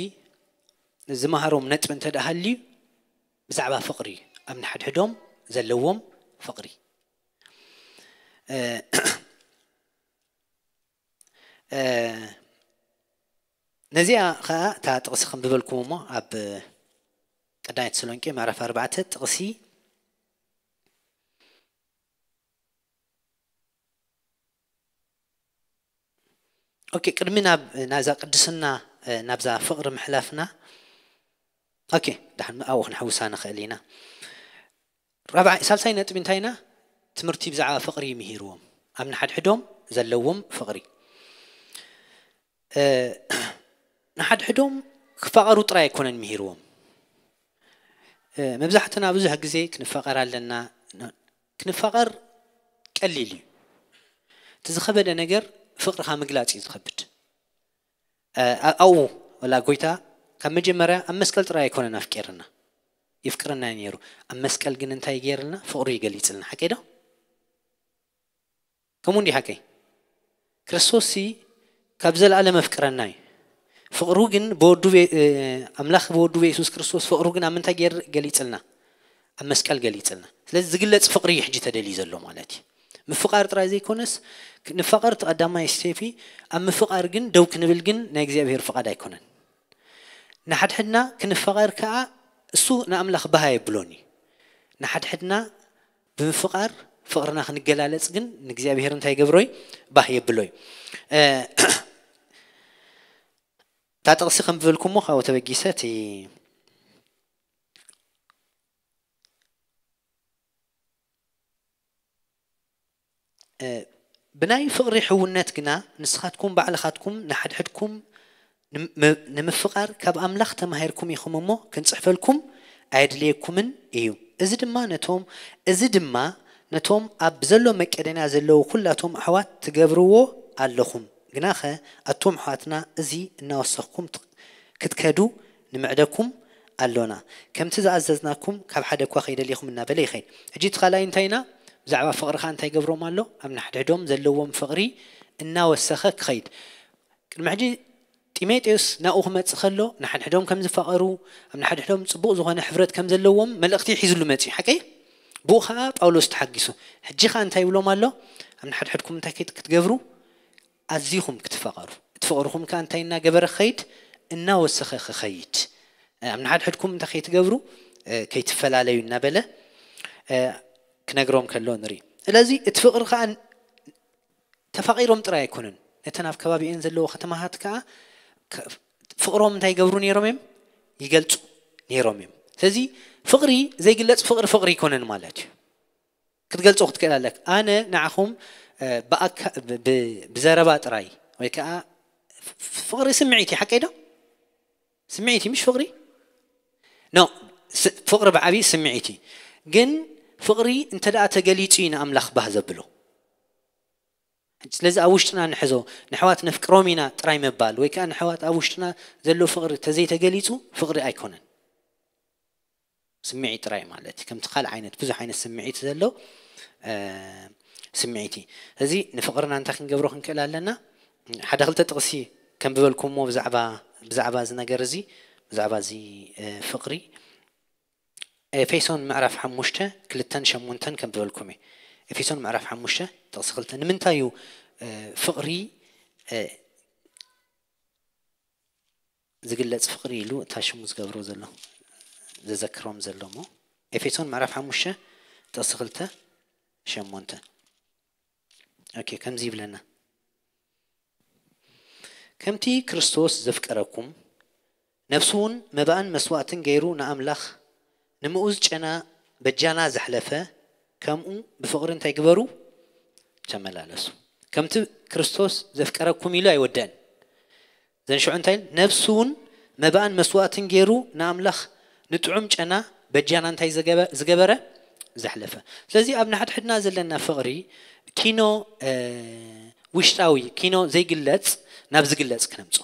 ዝመሃሮም ነጥቢ እንተ ደኣ ሃልዩ ብዛዕባ ፍቕሪ እዩ። ኣብ ንሓድሕዶም ዘለዎም ፍቕሪ። ነዚኣ ከዓ እታ ጥቕሲ ከም ዝበልኩም እሞ ኣብ ቀዳይ ተሰሎንቄ ምዕራፍ ኣርባዕተ ጥቕሲ ኦኬ ቅድሚ ናብ ናዛ ቅድስና ናብዛ ፍቕሪ ምሕላፍና ኦኬ ዳሕን ኣብኡ ክንሕውሳ ንኽእል ኢና። ራብዓይ ሳልሳይ ነጥቢ እንታይ ኢና? ትምህርቲ ብዛዕባ ፍቕሪ ምሂርዎም። ኣብ ንሓድሕዶም ዘለዎም ፍቕሪ ንሓድሕዶም ክፋቐሩ ጥራይ ኣይኮነን ምሂርዎም። መብዛሕትና ብዙሕ ግዜ ክንፋቐር ኣለና። ክንፋቐር ቀሊል እዩ። እቲ ዝኸበደ ነገር ፍቕርኻ ምግላፅ እዩ ዝኸብድ። ኣብኡ ወላ ጎይታ ካብ መጀመርያ ኣብ መስቀል ጥራይ ኣይኮነን ኣፍቂርና ይፍቅርና እዩ ነይሩ። ኣብ መስቀል ግን እንታይ ገይርልና? ፍቕሩ ይገሊፅልና። ሓቀይ ዶ? ከምኡ እንዲ ሓቀይ? ክርስቶስ ሲ ካብ ዘለኣለም ኣፍቅረና እዩ። ፍቕሩ ግን ብወዱ ኣምላኽ ብወዱ ብየሱስ ክርስቶስ ፍቕሩ ግን ኣብ ምንታይ ገይር ገሊፅልና? ኣብ መስቀል ገሊፅልና። ስለዚ ዝግለፅ ፍቕሪ እዩ ሕጂ ተደልዩ ዘሎ ማለት እዩ። ምፍቓር ጥራይ ዘይኮነስ ንፋቐር እቲ ቀዳማይ ስቴፒ ኣብ ምፍቓር ግን ደው ክንብል ግን ናይ እግዚኣብሔር ፍቓድ ኣይኮነን። ንሓድሕድና ክንፋቐር ከዓ እሱ ንኣምላኽ ባህ የብሎን እዩ። ንሓድሕድና ብምፍቓር ፍቕርና ክንገላለጽ ግን ንእግዚኣብሔር እንታይ ገብሮይ ባህ የብሎይ። እታ ጥቕሲ ከም ዝበልኩሞ ካብኡ ተበጊሰ እቲ ብናይ ፍቕሪ ሕውነት ግና ንስኻትኩም ባዕልኻትኩም ንሓድሕድኩም ንምፍቓር ካብ ኣምላኽ ተማሂርኩም ኢኹም እሞ ክንጽሕፈልኩም ኣየድልየኩምን እዩ። እዚ ድማ ነቶም እዚ ድማ ነቶም ኣብ ዘሎ መቄዶንያ ዘለዉ ኩላቶም ኣሕዋት ትገብርዎ ኣለኹም። ግናኸ ኣቱም ኣሕዋትና እዚ እናወሰኽኩም ክትከዱ ንምዕደኩም ኣሎና። ከምቲ ዝኣዘዝናኩም ካብ ሓደ እኳ ከይደሊኹም እናበለ ይኸይድ። ሕጂ እቲ ካልኣይ እንታይ ኢና? ብዛዕባ ፍቕሪ ኸዓ እንታይ ይገብሮም ኣሎ? ኣብ ንሓድሕዶም ዘለዎም ፍቕሪ እናወሰኸ ክኸይድ። ቅድሚ ሕጂ ጢሞቴዎስ ናብኡ ክመጽእ ከሎ ንሓድሕዶም ከም ዝፋቐሩ ኣብ ንሓድሕዶም ጽቡቕ ዝኾነ ሕብረት ከም ዘለዎም መልእኽቲ ሒዝሉ መጺኡ ሓቀይ ብኡ ኸዓ ጳውሎስ ተሓጊሱ ሕጂ ኸዓ እንታይ ይብሎም ኣሎ ኣብ ንሓድሕድኩም እንታይ ክትገብሩ ኣዚኹም ክትፋቐሩ እቲ ፍቕርኹም ከኣ እንታይ እናገበረ ክኸይድ እናወሰኸ ክኸይድ ኣብ ንሓድሕድኩም እንታይ ከይትገብሩ ከይትፈላለዩ እናበለ ክነግሮም ከሎ ንርኢ ስለዚ እቲ ፍቕሪ ከኣ ተፋቒሮም ጥራይ ኣይኮኑን ነተን ኣብ ከባቢኤን ዘለዎ ከተማታት ከኣ ፍቕሮም እንታይ ይገብሩ ነይሮም እዮም ይገልጹ ነይሮም እዮም ስለዚ ፍቕሪ ዘይግለጽ ፍቕሪ ፍቕሪ ኣይኮነን ማለት እዩ ክትገልጾ ክትክእል ኣለክ ኣነ ንዓኹም ብዘረባ ጥራይ ወይ ከዓ ፍቕሪ ስምዒት እዩ ሓቀይ ዶ ስምዒት እዩ ምሽ ፍቕሪ ኖ ፍቕሪ ብዓብዪ ስምዒት እዩ ግን ፍቕሪ እንተ ደኣ ተገሊጹ እዩ ንኣምላኽ ባህ ዘብሎ ስለዚ ኣብ ውሽጥና ንሕዞ ንሕዋት ነፍቅሮም ኢና ጥራይ ምባል ወይ ከዓ ንሕዋት ኣብ ውሽጥና ዘሎ ፍቕሪ ተዘይተገሊፁ ፍቕሪ ኣይኮነን ስምዒት ጥራይ ማለት እዩ ከምቲ ካልእ ዓይነት ብዙሕ ዓይነት ስምዒት ዘሎ ስምዒት እዩ እዚ ንፍቕርና እንታይ ክንገብሮ ክንክእል ኣለና ሓደ ክልተ ጥቕሲ ከም ዝበልኩሞ ብዛዕባ ብዛዕባ እዚ ነገር እዚ ብዛዕባ እዚ ፍቕሪ ኤፌሶን ምዕራፍ ሓሙሽተ ክልተን ሸሞንተን ከም ዝበልኩም እዩ ኤፌሶን ምዕራፍ ሓሙሽተ ጥቕሲ ክልተ ንምንታይ እዩ ፍቕሪ ዝግለጽ ፍቕሪ ኢሉ እታ ሽሙ ዝገብሮ ዘሎ ዘዘክሮም ዘሎ እሞ ኤፌሶን ምዕራፍ ሓሙሽተ ጥቕሲ ክልተ ሸሞንተ ኦኬ ከምዚ ይብለና ከምቲ ክርስቶስ ዘፍቀረኩም ነፍሱ እውን መባእን መስዋእትን ገይሩ ንኣምላኽ ንምኡዝ ጨና በጃና ዘሕለፈ ከምኡ ብፍቕሪ እንታይ ግበሩ ተመላለሱ ከምቲ ክርስቶስ ዘፍቀረኩም ኢሉ ኣይወደአን ዘንሽዑ እንታይ ነፍሱ እውን መባእን መስዋእትን ገይሩ ንኣምላኽ ንጥዑም ጨና በጃና እንታይ ዝገበረ ዘሕለፈ ስለዚ ኣብ ንሓድሕድና ዘለና ፍቕሪ ኪኖ ውሽጣዊ ኪኖ ዘይግለጽ ናብ ዝግለጽ ክነምጾ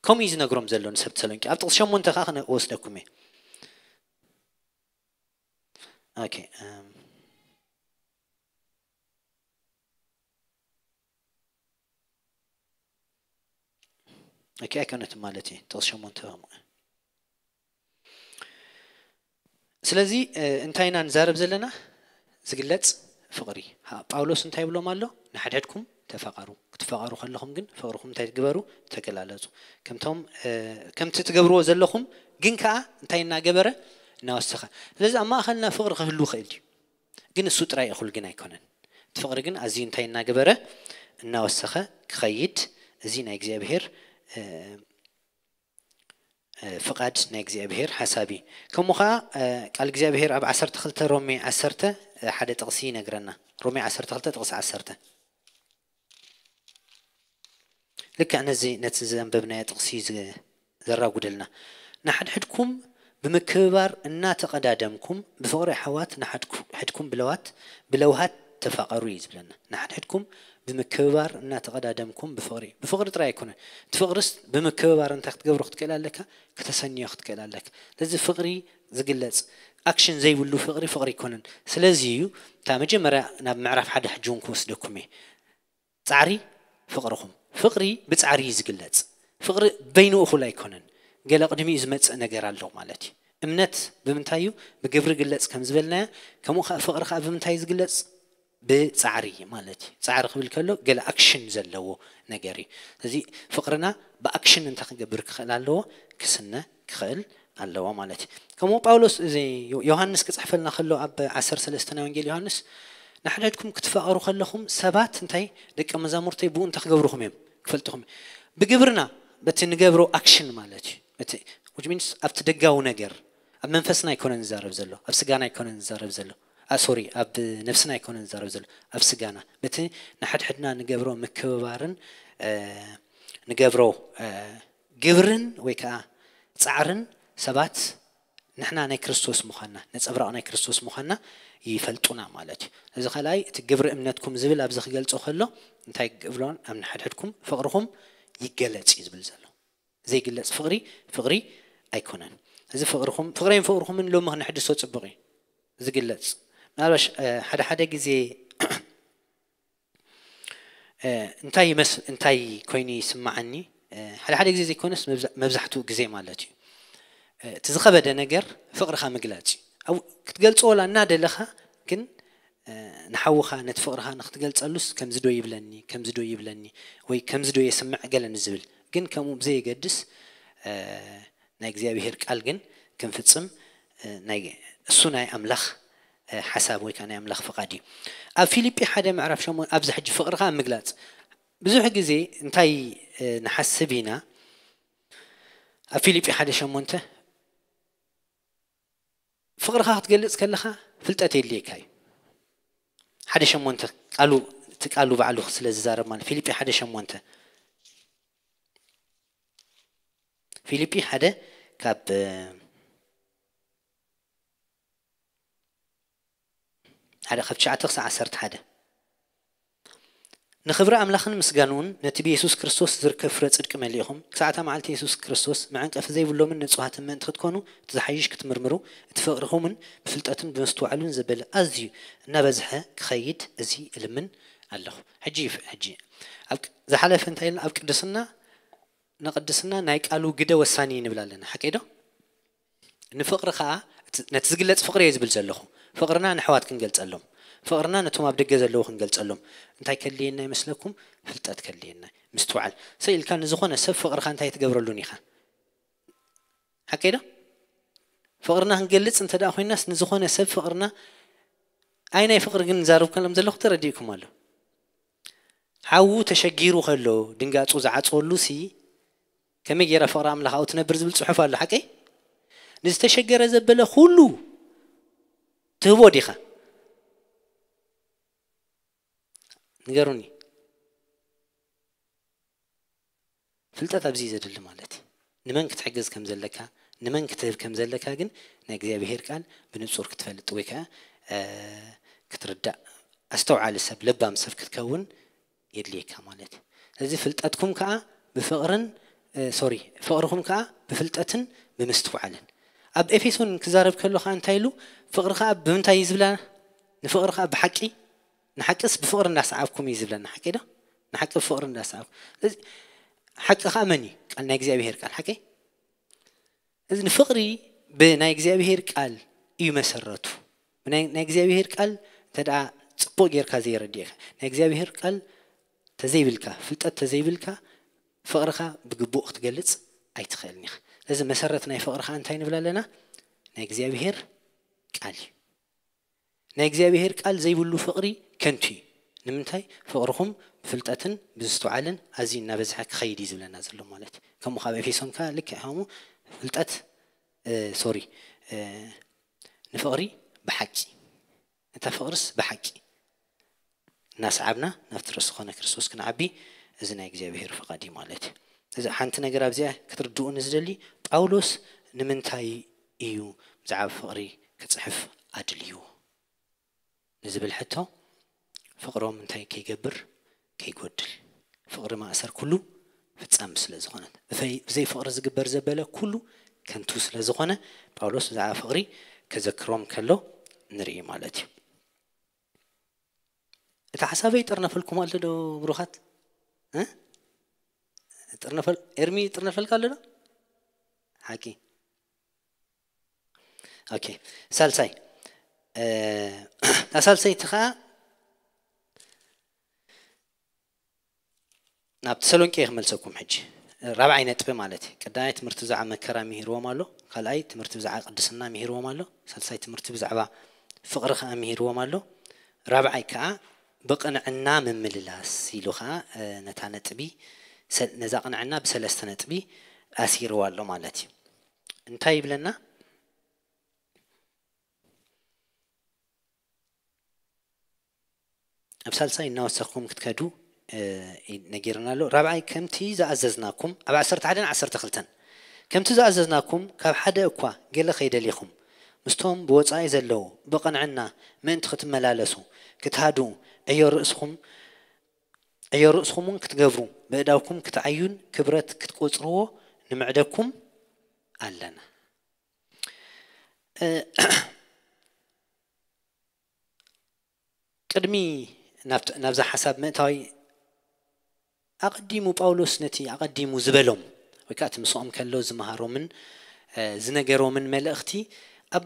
ከምኡ እዩ ዝነግሮም ዘሎ ንሰብ ተሰሎንቄ ኣብ ጥቕሲ ሸሞንተ ከዓ ክወስደኩም እየ ኦኬ እም፣ ኦኬ ኣይኮነትን ማለት እዩ። ጥቕሲ ሸሞንተ ከምኡ። ስለዚ እ፣ እንታይ ኢና ንዛረብ ዘለና? ዝግለጽ ፍቕሪ። ሃ- ጳውሎስ እንታይ ይብሎም ኣሎ? ንሓድሕድኩም ተፋቐሩ። ክትፋቐሩ ከለኹም ግን ፍቕርኹም እንታይ ትግበሩ? ተገላለጹ። ከምቶም እ፣ ከምቲ ትገብርዎ ዘለኹም ግን ከኣ እንታይ እናገበረ? እናወሰኸ። ስለዚ ኣብ ማእኸልና ፍቕሪ ክህሉ ይኽእል እዩ፣ ግን እሱ ጥራይ እኹል ግን ኣይኮነን። እቲ ፍቕሪ ግን ኣዝዩ እንታይ እናገበረ? እናወሰኸ ክኸይድ። እዚ ናይ እግዚኣብሔር እ፣ እ፣ ፍቓድ ናይ እግዚኣብሔር ሓሳብ እዩ። ከምኡ ኸዓ እ፣ ቃል እግዚኣብሔር ኣብ ዓሰርተ ክልተ ሮሜ ዓሰርተ እ፣ ሓደ ጥቕሲ ይነግረና። ሮሜ ዓሰርተ ክልተ ጥቕሲ ዓሰርተ። ልክዕ ነዚ ነቲ ዘንበብናዮ ጥቕሲ ዝ- ዘራጉደልና። ንሓድሕድኩም ብምክብባር እናተቐዳደምኩም ብፍቕሪ ኣሕዋት ንሓድኩም ብለዋት ብለውሃት ተፋቐሩ እዩ ዝብለና። ንሓድሕድኩም ብምክብባር እናተቐዳደምኩም ብፍቕሪ፣ ብፍቕሪ ጥራይ ኣይኮነን። እቲ ፍቕርስ ብምክብባር እንታይ ክትገብሮ ክትክእል ኣለካ? ከተሰንዮ ክትክእል ኣለካ። ስለዚ ፍቕሪ ዝግለጽ ኣክሽን ዘይብሉ ፍቕሪ ፍቕሪ ኣይኮነን። ስለዚ እዩ እታ መጀመርያ ናብ ምዕራፍ ሓደ ሕጂ እውን ክወስደኩም እየ። ጻዕሪ ፍቕርኹም። ፍቕሪ ብጻዕሪ እዩ ዝግለጽ። ፍቕሪ በይኑ እኹል ኣይኮነን። ገለ ቅድሚኡ ዝመጽእ ነገር ኣሎ ማለት እዩ። እምነት ብምንታይ እዩ? ብግብሪ ግለጽ ከም ዝበልናዮ፣ ከምኡ ኸዓ ፍቕሪ ኸዓ ብምንታይ እዩ ዝግለጽ? ብጻዕሪ ማለት እዩ። ጻዕሪ ክብል ከሎ ገለ ኣክሽን ዘለዎ ነገር እዩ። ስለዚ ፍቕርና ብኣክሽን እንታይ ክገብር ክኽእል ኣለዎ? ክስነ ክኽእል ኣለዎ ማለት እዩ። ከምኡ ጳውሎስ እዚ ዮ- ዮሃንስ ክጽሕፈልና ከሎ ኣብ ዓሰርተ ሰለስተ ናይ ወንጌል ዮሃንስ ንሓድሕድኩም ክትፋቐሩ ከለኹም ሰባት እንታይ ደቂ መዛሙርተይ ብኡ እንታይ ክገብርኹም እዮም? ክፈልጥኹም እዮም። ብግብርና በቲ ንገብሮ ኣክሽን ማለት እዩ። በቲ which means ኣብቲ ደጋዊ ነገር ኣብ መንፈስና ኣይኮነን ዝዛረብ ዘሎ፣ ኣብ ስጋና ኣይኮነን ዝዛረብ ዘሎ። ሶሪ ኣብ ነብስና ኣይኮነን ዝዛረብ ዘሎ፣ ኣብ ስጋና በቲ ንሓድሕድና ንገብሮ ምክብባርን እ፣ ንገብሮ እ፣ ግብርን ወይ ከዓ ፃዕርን ሰባት ንሕና ናይ ክርስቶስ ምዃንና ነፀብራቕ ናይ ክርስቶስ ምዃንና ይፈልጡና ማለት እዩ። እዚ ካልኣይ እቲ ግብሪ እምነትኩም ዝብል ኣብዚ ክገልፆ ከሎ እንታይ ክብሎን ኣብ ንሓድሕድኩም ፍቕርኹም ይገለጽ እዩ ዝብል ዘሎ። ዘይግለጽ ፍቕሪ ፍቕሪ ኣይኮነን። እዚ ፍቕርኹም ፍቕረይን ፍቕርኹምን ሎሚ ክነሕድሶ ፅቡቕ እዩ። ዝግለጽ ምናልባሽ እ፣ ሓደ ሓደ ግዜ እ፣ እንታይ ይመስ እንታይ ኮይኑ ይስማዓኒ እ፣ ሓደ ሓደ ግዜ ዘይኮነስ መብዛ- መብዛሕትኡ ግዜ ማለት እዩ እ፣ እቲ ዝኸበደ ነገር ፍቕርኻ ምግላጽ እዩ። ኣብ- ክትገልጾ ወላ እናደለኻ ግን እ፣ ንሓውኻ ነቲ ፍቕርኻ ንክትገልጸሉስ ከምዚ ዶ ይብለኒ ከምዚ ዶ ይብለኒ ወይ ከምዚ ዶ የስምዕ ገለ ንዝብል ግን ከምኡ ብዘየገድስ እ፣ ናይ እግዚኣብሄር ቃል ግን ክንፍጽም እ፣ ናይ እሱ ናይ ኣምላኽ እ፣ ሓሳብ ወይ ከዓ ናይ ኣምላኽ ፍቓድ እዩ። ኣብ ፊልጲ ሓደ ምዕራፍ ሸሞንተ ኣብዚ ሕጂ ፍቕርኻ ኣብ ምግላጽ ብዙሕ ግዜ እንታይ እ፣ ንሓስብ ኢና? ኣብ ፊልጲ ሓደ ሸሞንተ ፍቕርኻ ክትገልጽ ከለኻ ፍልጠት የድልየካ እዩ። ሓደ ሸሞንተ ቃሉ እቲ ቃሉ ባዕሉ ስለ ዝዛረብ ማለት ፊልጲ ሓደ ሸሞንተ ፊልጲ ሓደ ካብ እ፣ ሓደ ካብ ትሽዓተ ክሳብ ዓሰርተ ሓደ ንኽብሪ ኣምላኽን ምስጋንኡን ነቲ ብየሱስ ክርስቶስ ዝርከብ ፍረ ጽድቂ መሊእኹም ክሳዕ እታ መዓልቲ የሱስ ክርስቶስ መዐንቀፊ ዘይብሎምን ንጹሃትን ምእንቲ ክትኮኑ እቲ ዝሓይሽ ክትምርምሩ እቲ ፍቕርኹምን ብፍልጠትን ብምስትውዓሉን ዘበለ ኣዝዩ እናበዝሐ ክኸይድ እዚ እልምን ኣለኹ። ሕጂ ሕጂ ኣብ ዝሓለፈ እንታይ ኢልና ኣብ ቅድስና ንቅድስና ናይ ቃሉ ግደ ወሳኒ ንብል ኣለና። ሓቂ ዶ? ንፍቕሪ ከዓ እቲ- ነቲ ዝግለጽ ፍቕሪ እየ ዝብል ዘለኹ። ፍቕርና ንሕዋት ክንገልጸሎም፣ ፍቕርና ነቶም ኣብ ደገ ዘለዉ ክንገልጸሎም እንታይ ከድልየና ይመስለኩም? ፍልጠት ከድልየና፣ ምስትውዓል። ስኢልካ ንዝኾነ ሰብ ፍቕርኻ እንታይ ትገብረሉን ኢኻ? ሓቂ ዶ? ፍቕርና ክንገልጽ እንተ ደኣ ኮይናስ ንዝኾነ ሰብ ፍቕርና ኣይ ናይ ፍቕሪ ግን ዛረብ ከሎም ዘለኹ ተረዲእኩም ኣሎ። ሓዉ ተሸጊሩ ከሎ ድንጋጹ ዝዓጽወሉ ሲ ከመይ ጌራ ፍቕሪ ኣምላኽ ኣብኡ ትነብር ዝብል ጽሑፍ ኣሎ። ሓቀይ ንዝተሸገረ ዘበለ ኩሉ ትህቦ ዲኻ? ንገሩኒ። ፍልጠት ኣብዚ ዘድሊ ማለት እዩ። ንመን ክትሕግዝ ከም ዘለካ፣ ንመን ክትህብ ከም ዘለካ ግን ናይ እግዚኣብሄር ቃል ብንጹር ክትፈልጥ ወይ ከዓ እ፣ ክትርዳእ ኣስተውዓሊ ሰብ፣ ለባም ሰብ ክትከውን የድልየካ ማለት እዩ። ስለዚ ፍልጠትኩም ከዓ ብፍቕርን እ፣ ሶሪ ፍቕርኹም ከዓ ብፍልጠትን ብምስትውዓልን ኣብ ኤፌሶን ክዛረብ ከሎ ከዓ እንታይ ኢሉ? ፍቕሪ ከዓ ብምንታይ እዩ ዝብለና? ንፍቕሪ ከዓ ብሓቂ፣ ንሓቅስ ብፍቕሪ እንዳሰዓብኩም እዩ ዝብለና። ሓቂ ዶ? ንሓቂ ብፍቕሪ እንዳሰዓብኩም። ስለዚ ሓቂ ከዓ መን እዩ? ቃል ናይ እግዚኣብሔር ቃል። ሓቂ እዚ ንፍቕሪ ብናይ እግዚኣብሔር ቃል እዩ መሰረቱ። ናይ እግዚኣብሔር ቃል እንተ ደኣ ጽቡቕ ጌርካ ዘይረድእካ፣ ናይ እግዚኣብሔር ቃል ተዘይብልካ፣ ፍልጠት ተዘይብልካ፣ ፍቕርኻ ብግቡእ ክትገልጽ ኣይትኽእልን ኢኻ። ስለዚ መሰረት ናይ ፍቕርኻ እንታይ ንብል ኣለና? ናይ እግዚኣብሔር ቃል እዩ። ናይ እግዚኣብሔር ቃል ዘይብሉ ፍቕሪ ከንቱ እዩ። ንምንታይ? ፍቕርኹም ብፍልጠትን ብዝስተውዓልን ኣዝዩ እናበዝሐ ክኸይድ እዩ ዝብለና ዘሎ ማለት እዩ። ከምኡ ካብ ኤፌሶን ከኣ ልክዕ ከምኡ ፍልጠት፣ እ፣ ሶሪ፣ እ፣ ንፍቕሪ ብሓቂ፣ እታ ፍቕርስ ብሓቂ እናሰዓብና ናብቲ ርእሲ ዝኾነ ክርስቶስ ክንዓቢ፣ እዚ ናይ እግዚኣብሔር ፍቓድ እዩ ማለት እዩ። እዚ ሓንቲ ነገር ኣብዚኣ ክትርድኡኒ ዝደሊ፣ ጳውሎስ ንምንታይ እዩ ብዛዕባ ፍቕሪ ክጽሕፍ ኣድልዩ ንዝብል ሕቶ፣ ፍቕሮም እንታይ ከይገብር? ከይጎድል። ፍቕሪ ማእሰር ኩሉ ፍጻም ስለ ዝኾነት፣ ብፈይ-፣ ብዘይ ፍቕሪ ዝግበር ዘበለ ኩሉ ከንቱ ስለ ዝኾነ፣ ጳውሎስ ብዛዕባ ፍቕሪ ከዘክሮም ከሎ ንርኢ ማለት እዩ። እቲ ሓሳበይ ይጥርነፈልኩም ኣሎ ዶ ብሩኻት? እ? ጥርነፈል-፣ ኤርሚ ይጥርነፈልካ ኣሎ ዶ? ሓቂ። ኦኬ። ሳልሳይ፣ እ፣ እታ ሳልሰይቲ ኸዓ ናብ ተሰሎንቄ ክመልሰኩም ሕጂ። ራብዓይ ነጥቢ ማለት እዩ። ቀዳማይ ትምህርቲ ብዛዕባ መከራ ምሂርዎም ኣሎ። ካልኣይ ትምህርቲ ብዛዕባ ቅድስና ምሂርዎም ኣሎ። ሳልሳይ ትምህርቲ ብዛዕባ ፍቕሪ ኸዓ ምሂርዎም ኣሎ። ራብዓይ ከኣ ብቕንዕና ምምልላስ ኢሉ ኸኣ፣ እ፣ ነታ ነጥቢ ሰ-፣ ነዛ ቅንዕና ብሰለስተ ነጥቢ ኣሲርዋ ኣሎ ማለት እዩ። እንታይ ይብለና? ኣብ ሳልሳይ እናወሰኽኩም ክትከዱ፣ እ፣ ነጊርና ኣሎ። ራብዓይ ከምቲ ዝኣዘዝናኩም፣ ኣብ ዓሰርተ ሓደን ዓሰርተ ክልተን፣ ከምቲ ዝኣዘዝናኩም ካብ ሓደ እኳ ገለ ከይደሊኹም ምስቶም ብወጻኢ ዘለዉ ብቕንዕና ምእንቲ ክትመላለሱ ክትሃድኡ ዕዮ ርእስኹም፣ ዕዮ ርእስኹም እውን ክትገብሩ ብእዳውኩም ክትዓዩን ክብረት ክትቆጽርዎ ንምዕደኩም ኣለና። እ፣ ቅድሚ ናብት-፣ ናብዛ ሓሳብ ምእታዊ ኣቐዲሙ ጳውሎስ ነቲ ኣቐዲሙ ዝበሎም ወይ ከዓ እቲ ምስኦም ከሎ ዝመሃሮምን፣ እ፣ ዝነገሮምን መልእኽቲ ኣብ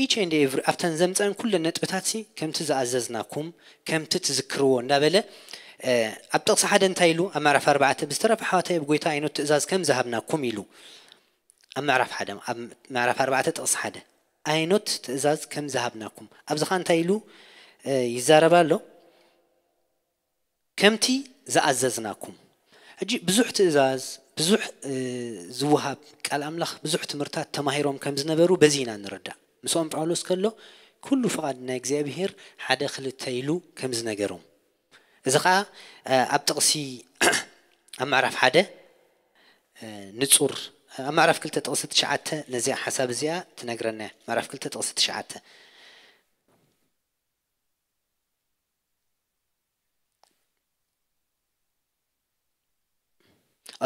each and every ኣብተን ዘምፀአን ኩለን ነጥብታት ሲ ከምቲ ዝኣዘዝናኩም ከምቲ ትዝክርዎ እንዳበለ፣ እ፣ ኣብ ጥቕሲ ሓደ እንታይ ኢሉ? ኣብ ምዕራፍ ኣርባዕተ ብዝተረፈ ኣሕዋተይ ኣብ ጎይታ ኣይኖት ትእዛዝ ከም ዝሃብናኩም ኢሉ ኣብ ምዕራፍ ሓደ፣ ኣብ ምዕራፍ ኣርባዕተ ጥቕሲ ሓደ ኣይኖት ትእዛዝ ከም ዝሃብናኩም። ኣብዚ ኸዓ እንታይ ኢሉ፣ እ፣ ይዛረብ ኣሎ? ከምቲ ዝኣዘዝናኩም። ሕጂ ብዙሕ ትእዛዝ፣ ብዙሕ፣ እ፣ ዝወሃብ ቃል ኣምላኽ፣ ብዙሕ ትምህርታት ተማሂሮም ከም ዝነበሩ በዚ ኢና ንርዳእ። ምስኦም ጳውሎስ ከሎ ኩሉ ፍቓድ ናይ እግዚኣብሔር ሓደ ክልተ ኢሉ ከም ዝነገሮም። እዚ ኸዓ፣ እ፣ ኣብ ጥቕሲ ኣብ ምዕራፍ ሓደ፣ እ፣ ንጹር፣ ኣብ ምዕራፍ ክልተ ጥቕሲ ትሽዓተ ነዚኣ ሓሳብ እዚኣ ትነግረና እያ። ምዕራፍ ክልተ ጥቕሲ ትሽዓተ።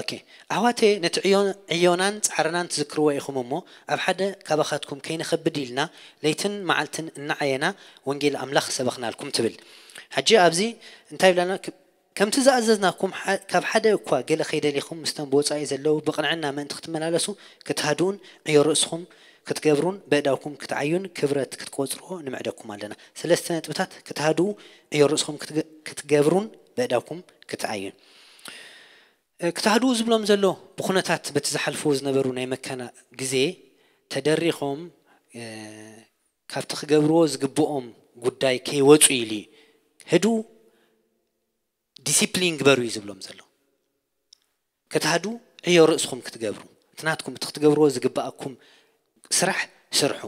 ኦኬ፣ ኣሕዋተየ፣ ነቲ ዕዮ-፣ ዕዮናን ጻዕርናን ትዝክርዎ ኢኹም እሞ፣ ኣብ ሓደ ካባኻትኩም ከይንኸብድ ኢልና ለይትን መዓልትን እናዓየና ወንጌል ኣምላኽ ሰበኽናልኩም ትብል። ሕጂ ኣብዚ እንታይ ይብለና? ክ-፣ ከምቲ ዝኣዘዝናኩም ሓ-፣ ካብ ሓደ እኳ ገለ ከይደሊኹም ምስቶም ብወጻኢ ዘለዉ ብቕንዕና ምእንቲ ክትመላለሱ ክትሃድኡን ዕዮ ርእስኹም ክትገብሩን በእዳውኩም ክትዓዩን ክብረት ክትቆጽርዎ ንምዕደኩም ኣለና። ሰለስተ ነጥብታት፣ ክትሃድኡ፣ ዕዮ ርእስኹም ክትገ-፣ ክትገብሩን በእዳውኩም ክትዓዩን። እ፣ ክትሃድኡ ዝብሎም ዘሎ ብኹነታት በቲ ዝሓልፍዎ ዝነበሩ ናይ መከና ግዜ ተደሪኾም፣ እ፣ ካብቲ ክገብርዎ ዝግብኦም ጉዳይ ከይወጹ ኢሉ እዩ። ህድኡ፣ ዲሲፕሊን ግበሩ እዩ ዝብሎም ዘሎ። ክትሃድኡ ዕዮ ርእስኹም ክትገብሩ፣ እቲ ናትኩም፣ እቲ ክትገብርዎ ዝግብኣኩም ስራሕ ስርሑ፣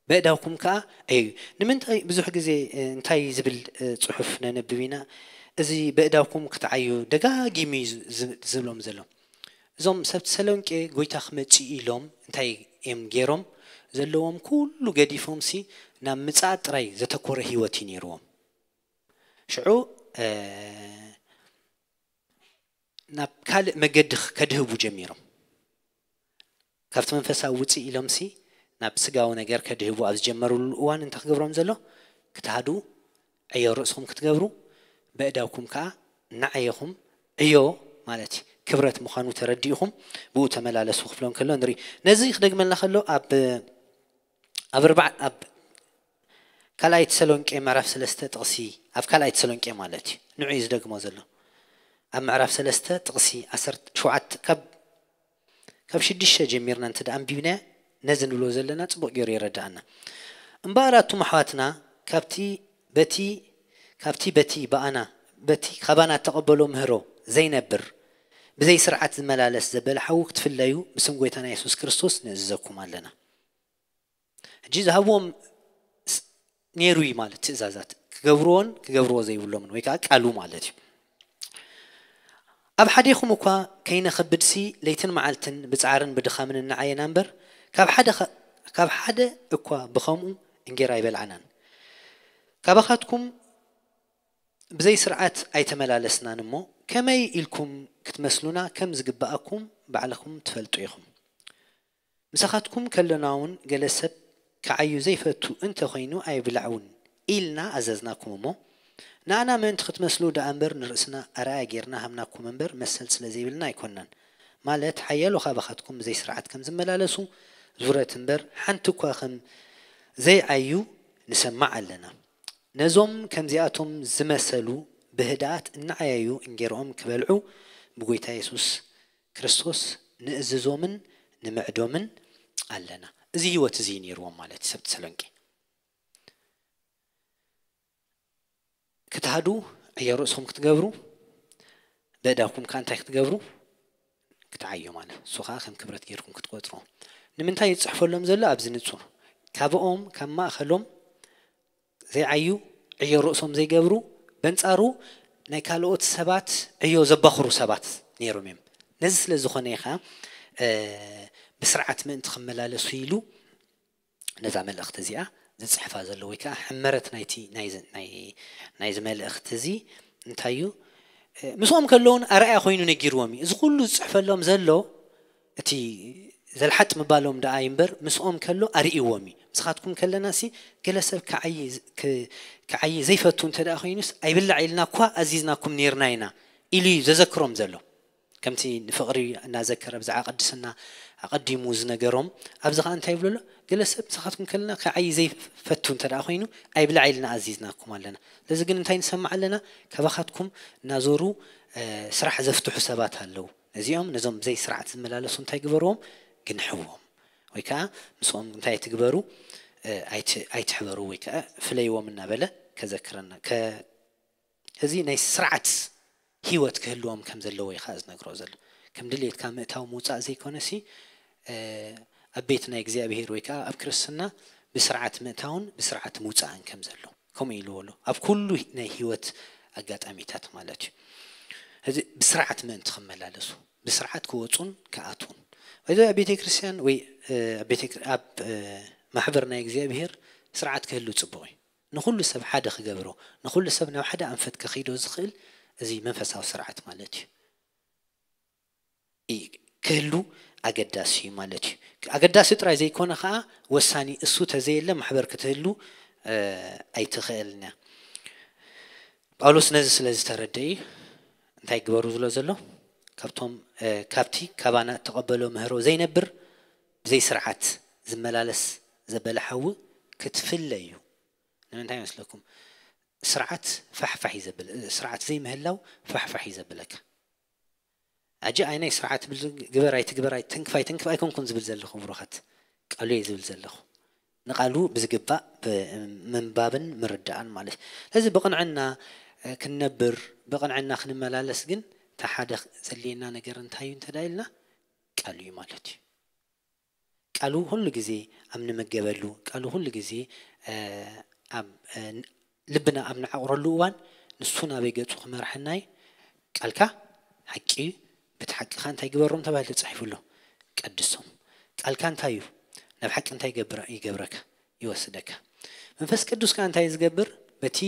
በእዳውኩም ከኣ ዕዩ። ንምንታይ ብዙሕ ግዜ፣ እ፣ እንታይ ዝብል፣ እ፣ ጽሑፍ ነንብብ ኢና? እዚ በእዳውኩም ክትዓዩ ደጋጊሙ እዩ ዝ-፣ ዝ-፣ ዝብሎም ዘሎ። እዞም ሰብ ተሰሎንቄ ጎይታ ክመጽእ ኢሎም እንታይ እዮም ገይሮም? ዘለዎም ኩሉ ገዲፎምሲ ናብ ምጽኣት ጥራይ ዘተኮረ ህይወት እዩ ነይርዎም። ሽዑ፣ እ፣ ናብ ካልእ መገዲ ከድህቡ ጀሚሮም። ካብቲ መንፈሳዊ ውፅእ ኢሎምሲ ናብ ስጋዊ ነገር ከድህቡ ኣብ ዝጀመሩሉ እዋን እንታይ ክገብሮም ዘሎ? ክትሃድኡ፣ ዕዮ ርእስኹም ክትገብሩ፣ በእዳውኩም ከዓ ንዓየኹም ዕዮ ማለት እዩ። ክብረት ምዃኑ ተረዲእኹም ብኡ ተመላለሱ ክብሎም ከሎ ንርኢ። ነዚ ክደግመልና ከሎ ኣብ ኣብ ኣርባዕ ኣብ ካልኣይ ተሰሎንቄ ምዕራፍ ሰለስተ ጥቕሲ፣ ኣብ ካልኣይ ተሰሎንቄ ማለት እዩ፣ ንዑ እዩ ዝደግሞ ዘሎ። ኣብ ምዕራፍ ሰለስተ ጥቕሲ ዓሰርተ ሸውዓተ ካብ ካብ ሽዱሽተ ጀሚርና እንተ ደኣ ኣንቢብና፣ ነዚ ንብሎ ዘለና ጽቡቕ ገይሩ የረድኣና። እምበኣር ኣቱም ኣሕዋትና፣ ካብቲ በቲ ካብቲ በቲ ብኣና በቲ ካባና እተቐበሎ ምህሮ ዘይነብር፣ ብዘይ ስርዓት ዝመላለስ ዘበለ ሓዉ ክትፍለዩ ብስም ጎይታና የሱስ ክርስቶስ ንእዝዘኩም ኣለና። ሕጂ ዝሃብዎም ስ- ነይሩ እዩ ማለት ትእዛዛት ክገብርዎን ክገብርዎ ዘይብሎምን ወይ ከዓ ቃሉ ማለት እዩ። ኣብ ሓዴኹም እኳ ከይነኸብድሲ ለይትን መዓልትን ብጻዕርን ብድኻምን እናዓየና እምበር ካብ ሓደ ኸ- ካብ ሓደ እኳ ብኸምኡ እንጌራ ኣይበልዓናን። ካባኻትኩም ብዘይ ስርዓት ኣይተመላለስናን እሞ ከመይ ኢልኩም ክትመስሉና ከም ዝግብኣኩም ባዕልኹም ትፈልጡ ኢኹም። ምሳኻትኩም ከለና እውን ገለ ሰብ ክዓዩ ዘይፈቱ እንተ ኾይኑ ኣይብላዕ እውን ኢልና ኣዘዝናኩም እሞ ንኣና ምእንቲ ክትመስሉ ደኣ እምበር ንርእስና ኣርኣያ ጌርና ሃብናኩም እምበር መሰል ስለ ዘይብልና ኣይኮንናን። ማለት ሓያሎ ካባኻትኩም ብዘይ ስርዓት ከም ዝመላለሱ ዙረት እምበር ሓንቲ እኳ ከም ዘይዓዩ ንሰማዕ ኣለና። ነዞም ከምዚኣቶም ዝመሰሉ ብህድኣት እናዓየዩ እንጌርኦም ክበልዑ ብጎይታ የሱስ ክርስቶስ ንእዝዞምን ንምዕዶምን ኣለና። እዚ ህይወት እዚ እዩ ነይርዎም ማለት እዩ። ሰብ ተሰሎንቄ ክትሃዱ ዕዮ ርእስኹም ክትገብሩ በእዳኩም ከዓ እንታይ ክትገብሩ ክትዓዩ ማለት እሱ ከዓ ከም ክብረት ገይርኩም ክትቆፅሩ። ንምንታይ ይፅሕፈሎም ዘሎ ኣብዚ ንፁር ካብኦም ካብ ማእኸሎም ዘይዓዩ ዕዮ ርእሶም ዘይገብሩ በንፃሩ ናይ ካልኦት ሰባት ዕዮ ዘባኽሩ ሰባት ነይሮም እዮም። ነዚ ስለ ዝኾነ ኢኻ ብስርዓት ምእንቲ ክመላለሱ ኢሉ ነዛ መልእኽቲ እዚኣ ዝፅሕፋ ዘሎ ወይ ከዓ ሕመረት ናይቲ ናይዚ መልእኽቲ እዚ እንታይ እዩ? ምስኦም ከለውን ኣርኣያ ኮይኑ ነጊርዎም እዩ። እዚ ኩሉ ዝፅሕፈሎም ዘሎ እቲ ዘልሓጥ ምባሎም ደኣ እምበር ምስኦም ከሎ ኣርእይዎም እዩ። ምሳኻትኩም ከለና ሲ ገለ ሰብ ክዓይ ዘይፈቱ እንተ ደኣ ኮይኑስ ኣይብላዕ ኢልና እኳ ኣዚዝናኩም ነርና ኢና ኢሉ እዩ ዘዘክሮም ዘሎ። ከምቲ ንፍቕሪ እናዘከረ ብዛዕባ ቅድስና ኣቐዲሙ ዝነገሮም ኣብዚ ከዓ እንታይ ይብሎ ኣሎ? ገለ ሰብ ምሳኻትኩም ከለና ክዓይ ዘይፈቱ እንተ ደኣ ኮይኑ ኣይብላዕ ኢልና ኣዚዝናኩም ኣለና። ስለዚ ግን እንታይ ንሰማዕ ኣለና? ካባኻትኩም እናዞሩ ስራሕ ዘፍትሑ ሰባት ኣለዉ። ነዚኦም ነዞም ብዘይ ስርዓት ዝመላለሱ እንታይ ግበርዎም? ግንሕዎም። ወይ ከዓ ምስኦም እንታይ ኣይትግበሩ? ኣይትሕበሩ ወይ ከዓ ፍለይዎም እናበለ ከዘክረና እዚ ናይ ስርዓት ህይወት ክህልዎም ከም ዘለዎ እዩ ከዓ ዝነግሮ ዘሎ። ከም ድሌትካ ምእታው ምውፃእ ዘይኮነ ሲ ኣብ ቤት ናይ እግዚኣብሄር ወይ ከዓ ኣብ ክርስትና ብስርዓት ምእታውን ብስርዓት ምውፃእን ከም ዘሎ ከምኡ ኢልዎ ኣሎ። ኣብ ኩሉ ናይ ህይወት ኣጋጣሚታት ማለት እዩ። እዚ ብስርዓት ምእንቲ ክመላለሱ ብስርዓት ክወፁን ክኣትውን እዚ ኣብ ቤተ ክርስቲያን ወይ ኣብ ማሕበር ናይ እግዚኣብሄር ስርዓት ክህሉ ፅቡቕ እዩ። ንኹሉ ሰብ ሓደ ክገብሮ ንኹሉ ሰብ ናብ ሓደ ኣንፈት ከኺዶ ዝኽእል እዚ መንፈሳዊ ስርዓት ማለት እዩ። ክህሉ ኣገዳሲ እዩ ማለት እዩ። ኣገዳሲ ጥራይ ዘይኮነ ከዓ ወሳኒ እሱ ተዘየለ ማሕበር ክትህሉ ኣይትኽእልን እያ። ጳውሎስ ነዚ ስለ ዝተረደ እዩ እንታይ ግበሩ ዝሎ ዘሎ? ካብቶም ካብቲ ካባና እተቐበሎ ምህሮ ዘይነብር ብዘይ ስርዓት ዝመላለስ ዘበለ ሓዊ ክትፍለ እዩ። ንምንታይ ይመስለኩም? ስርዓት ፋሕፋሕ እዩ ዘብል። ስርዓት ዘይምህላው ፋሕፋሕ እዩ ዘብለካ። ኣጂ ኣይ ናይ ስርዓት ብል ግበር ኣይትግበር ኣይትንክፍ ኣይትንክፍ ኣይኮንኩን ዝብል ዘለኹ ብሩኻት ቃሉ እየ ዝብል ዘለኹ። ንቃሉ ብዝግባእ ምንባብን ምርዳእን ማለት እዩ። ስለዚ ብቕንዕና ክንነብር ብቕንዕና ክንመላለስ ግን እቲ ሓደ ዘድልየና ነገር እንታይ እዩ እንተ ኢልና ቃሉ እዩ ማለት እዩ። ቃሉ ኩሉ ግዜ ኣብ ንምገበሉ ቃሉ ኩሉ ግዜ ኣብ ልብና ኣብ ንዓቕረሉ እዋን ንሱ ናበይ ገጹ ክመርሐና እዩ። ቃልካ ሓቂ እዩ። በቲ ሓቂ ኸዓ እንታይ ግበሮም ተባሂሉ ተጻሒፉ ኣሎ? ቀድሶም። ቃልካ እንታይ እዩ? ናብ ሓቂ እንታይ ይገብረካ? ይወስደካ። መንፈስ ቅዱስ ከዓ እንታይ ዝገብር? በቲ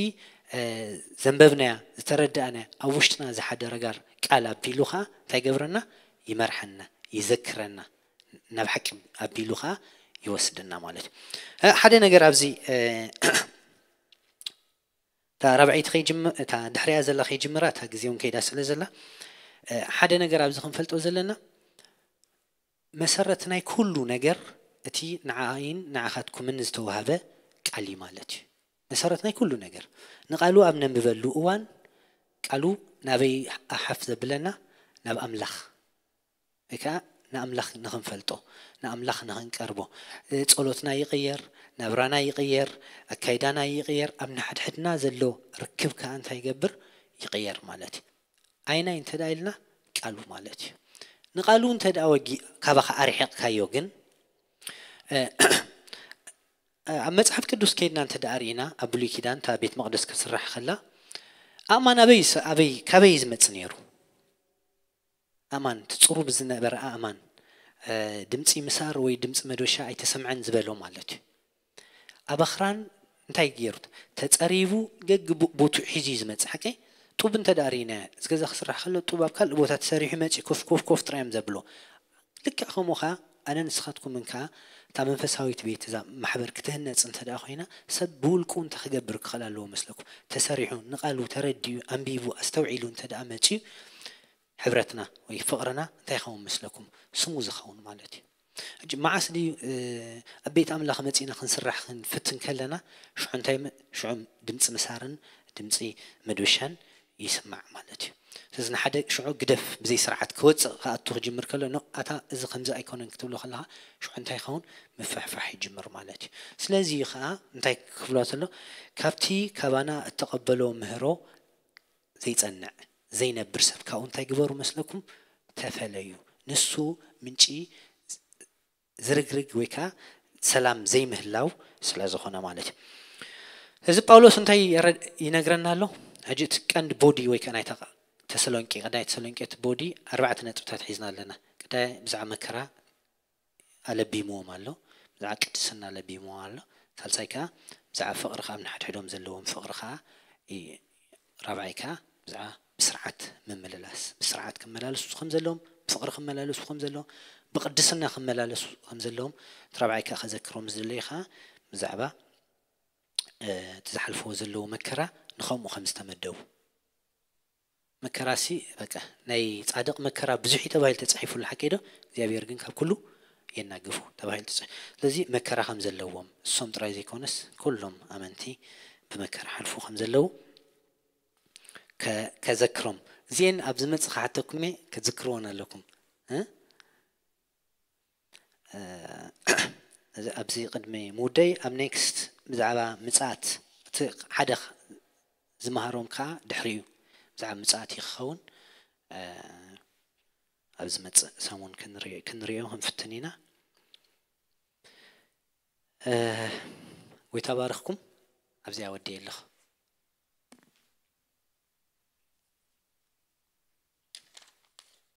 ዘንበብናያ ዝተረዳእናያ ኣብ ውሽጥና ዝሓደረ ጋር ቃል ኣቢሉ ከዓ እንታይ ይገብረና? ይመርሐና፣ ይዘክረና። ናብ ሓቂ ኣቢሉ ከዓ ይወስደና ማለት እዩ። ሓደ ነገር ኣብዚ እታ ራብዐይቲ ከይጅምር እታ ድሕሪያ ዘላ ከይጅምራ እታ ግዜ እውን ከይዳ ስለ ዘላ ሓደ ነገር ኣብዚ ክንፈልጦ ዘለና መሰረት ናይ ኩሉ ነገር እቲ ንዓይን ንዓኻትኩምን ዝተዋህበ ቃል እዩ ማለት እዩ። መሰረት ናይ ኩሉ ነገር ንቃሉ ኣብ ነንብበሉ እዋን ቃሉ ናበይ ኣሓፍ ዘብለና ናብ ኣምላኽ ወይ ከዓ ንኣምላኽ ንኽንፈልጦ ንኣምላኽ ንኽንቀርቦ ጸሎትና ይቕየር፣ ናብራና ይቕየር፣ ኣካይዳና ይቕየር፣ ኣብ ንሓድሕድና ዘሎ ርክብ ከዓ እንታይ ይገብር ይቕየር ማለት እዩ። ኣይናይ እንተ ደኣ ኢልና ቃሉ ማለት እዩ። ንቃሉ እንተ ደኣ ወጊ ካባኻ ኣርሒቕካዮ ግን ኣብ መጽሓፍ ቅዱስ ከይድና እንተ ደኣ ርኢና ኣብ ብሉይ ኪዳን እታ ቤት መቕደስ ክስራሕ ከላ ኣእማን ኣበይ ኣበይ ካበይ ዝመጽእ ነይሩ? ኣእማን ትጽሩ ብዝነበረ ኣእማን ድምፂ ምሳር ወይ ድምፂ መዶሻ ኣይተሰምዐን ዝበሎ ማለት እዩ። ኣብ ኣኽራን እንታይ ገይሩ ተፀሪቡ ገግ ቦትኡ ሒዙ እዩ ዝመፅእ። ሓቀይ ጡብ እንተ ደኣ ርኢና እዚ ገዛ ክስራሕ ከሎ ጡብ ኣብ ካልእ ቦታ ተሰሪሑ መፂኡ ኮፍ ኮፍ ኮፍ ጥራዮም ዘብሎ። ልክዕ ከምኡ ኸዓ ኣነ ንስኻትኩምን ከዓ እታ መንፈሳዊት ቤት እዛ ማሕበር ክትህነፅ እንተ ደኣ ኮይና ሰብ ብውልቁ እንታይ ክገብር ክኽእል ኣለዎ መስለኩም? ተሰሪሑ ንቃሉ ተረዲኡ ኣንቢቡ ኣስተውዒሉ እንተ ደኣ መፂኡ ሕብረትና ወይ ፍቕርና እንታይ ይኸውን መስለኩም? ስሙ ዝኸውን ማለት እዩ። ሕጂ መዓስ ድዩ ኣብ ቤት ኣምላኽ መፂና ክንስራሕ ክንፍትን ከለና ሽዑ እንታይ ሽዑ ድምፂ ምሳርን ድምፂ መዶሻን ይስማዕ ማለት እዩ። ስለዚ ንሓደ ሽዑ ግደፍ ብዘይ ስርዓት ክወፅእ ክኣቱ ክጅምር ከሎ ኖ ኣታ እዚ ከምዚ ኣይኮነን ክትብሎ ከለኻ ሽዑ እንታይ ይኸውን ምፍሕፋሕ ይጅምር ማለት እዩ። ስለዚ ከዓ እንታይ ክብሎ ተሎ ካብቲ ካባና እተቐበሎ ምህሮ ዘይጸንዕ ዘይነብር ሰብ ካብኡ እንታይ ግበሩ መስለኩም? ተፈለዩ። ንሱ ምንጪ ዝርግርግ ወይ ከዓ ሰላም ዘይምህላው ስለ ዝኾነ ማለት እዩ። እዚ ጳውሎስ እንታይ ይነግረና ኣሎ? ሕጂ እቲ ቀንዲ ቦዲ ወይ ከዓ ናይታ ተሰሎንቄ ቀዳይ ተሰሎንቄ እቲ ቦዲ ኣርባዕተ ነጥብታት ሒዝና ኣለና። ቀዳይ ብዛዕባ መከራ ኣለቢምዎም ኣሎ፣ ብዛዕባ ቅድስና ኣለቢምዎም ኣሎ። ሳልሳይ ከዓ ብዛዕባ ፍቕሪ ከዓ ንሓድሕዶም ዘለዎም ፍቕሪ ከዓ እዩ። ራብዓይ ከዓ ብዛዕባ ብስርዓት ምምልላስ፣ ብስርዓት ክመላለሱ ከም ዘለዎም፣ ብፍቕሪ ክመላለሱ ከም ዘለዎም፣ ብቅድስና ክመላለሱ ከም ዘለዎም እቲ ራብዓይ ከዓ ከዘክሮም ዝደለዩ ከዓ ብዛዕባ እቲ ዝሓልፍዎ ዘለዉ መከራ ንኸምኡ ከም ዝተመደቡ መከራሲ በቃ ናይ ጻድቕ መከራ ብዙሕ እዩ ተባሂሉ ተጻሒፉሉ ሓቂ ዶ እግዚኣብሔር ግን ካብ ኩሉ የናግፉ ተባሂሉ ተጻ ስለዚ መከራ ከም ዘለዎም እሶም ጥራይ ዘይኮነስ ኩሎም ኣመንቲ ብመከራ ሓልፉ ከም ዘለዉ ከዘክሮም እዚአን ኣብ ዝመጽእ ክሓተኩም እየ ከትዝክርዎን ኣለኩም ኣብዚ ቅድሚ ምውደይ ኣብ ኔክስት ብዛዕባ ምጽኣት እቲ ሓደ ዝመሃሮም ከዓ ድሕሪኡ ብዛዕባ ምጽኣት እዩ ክኸውን ኣብ ዝመፅእ ሰሙን ክንሪኦ ክንፍትን ኢና። ጎይታ ባርኽኩም። ኣብዚኣ ወዲየ ኣለኹ።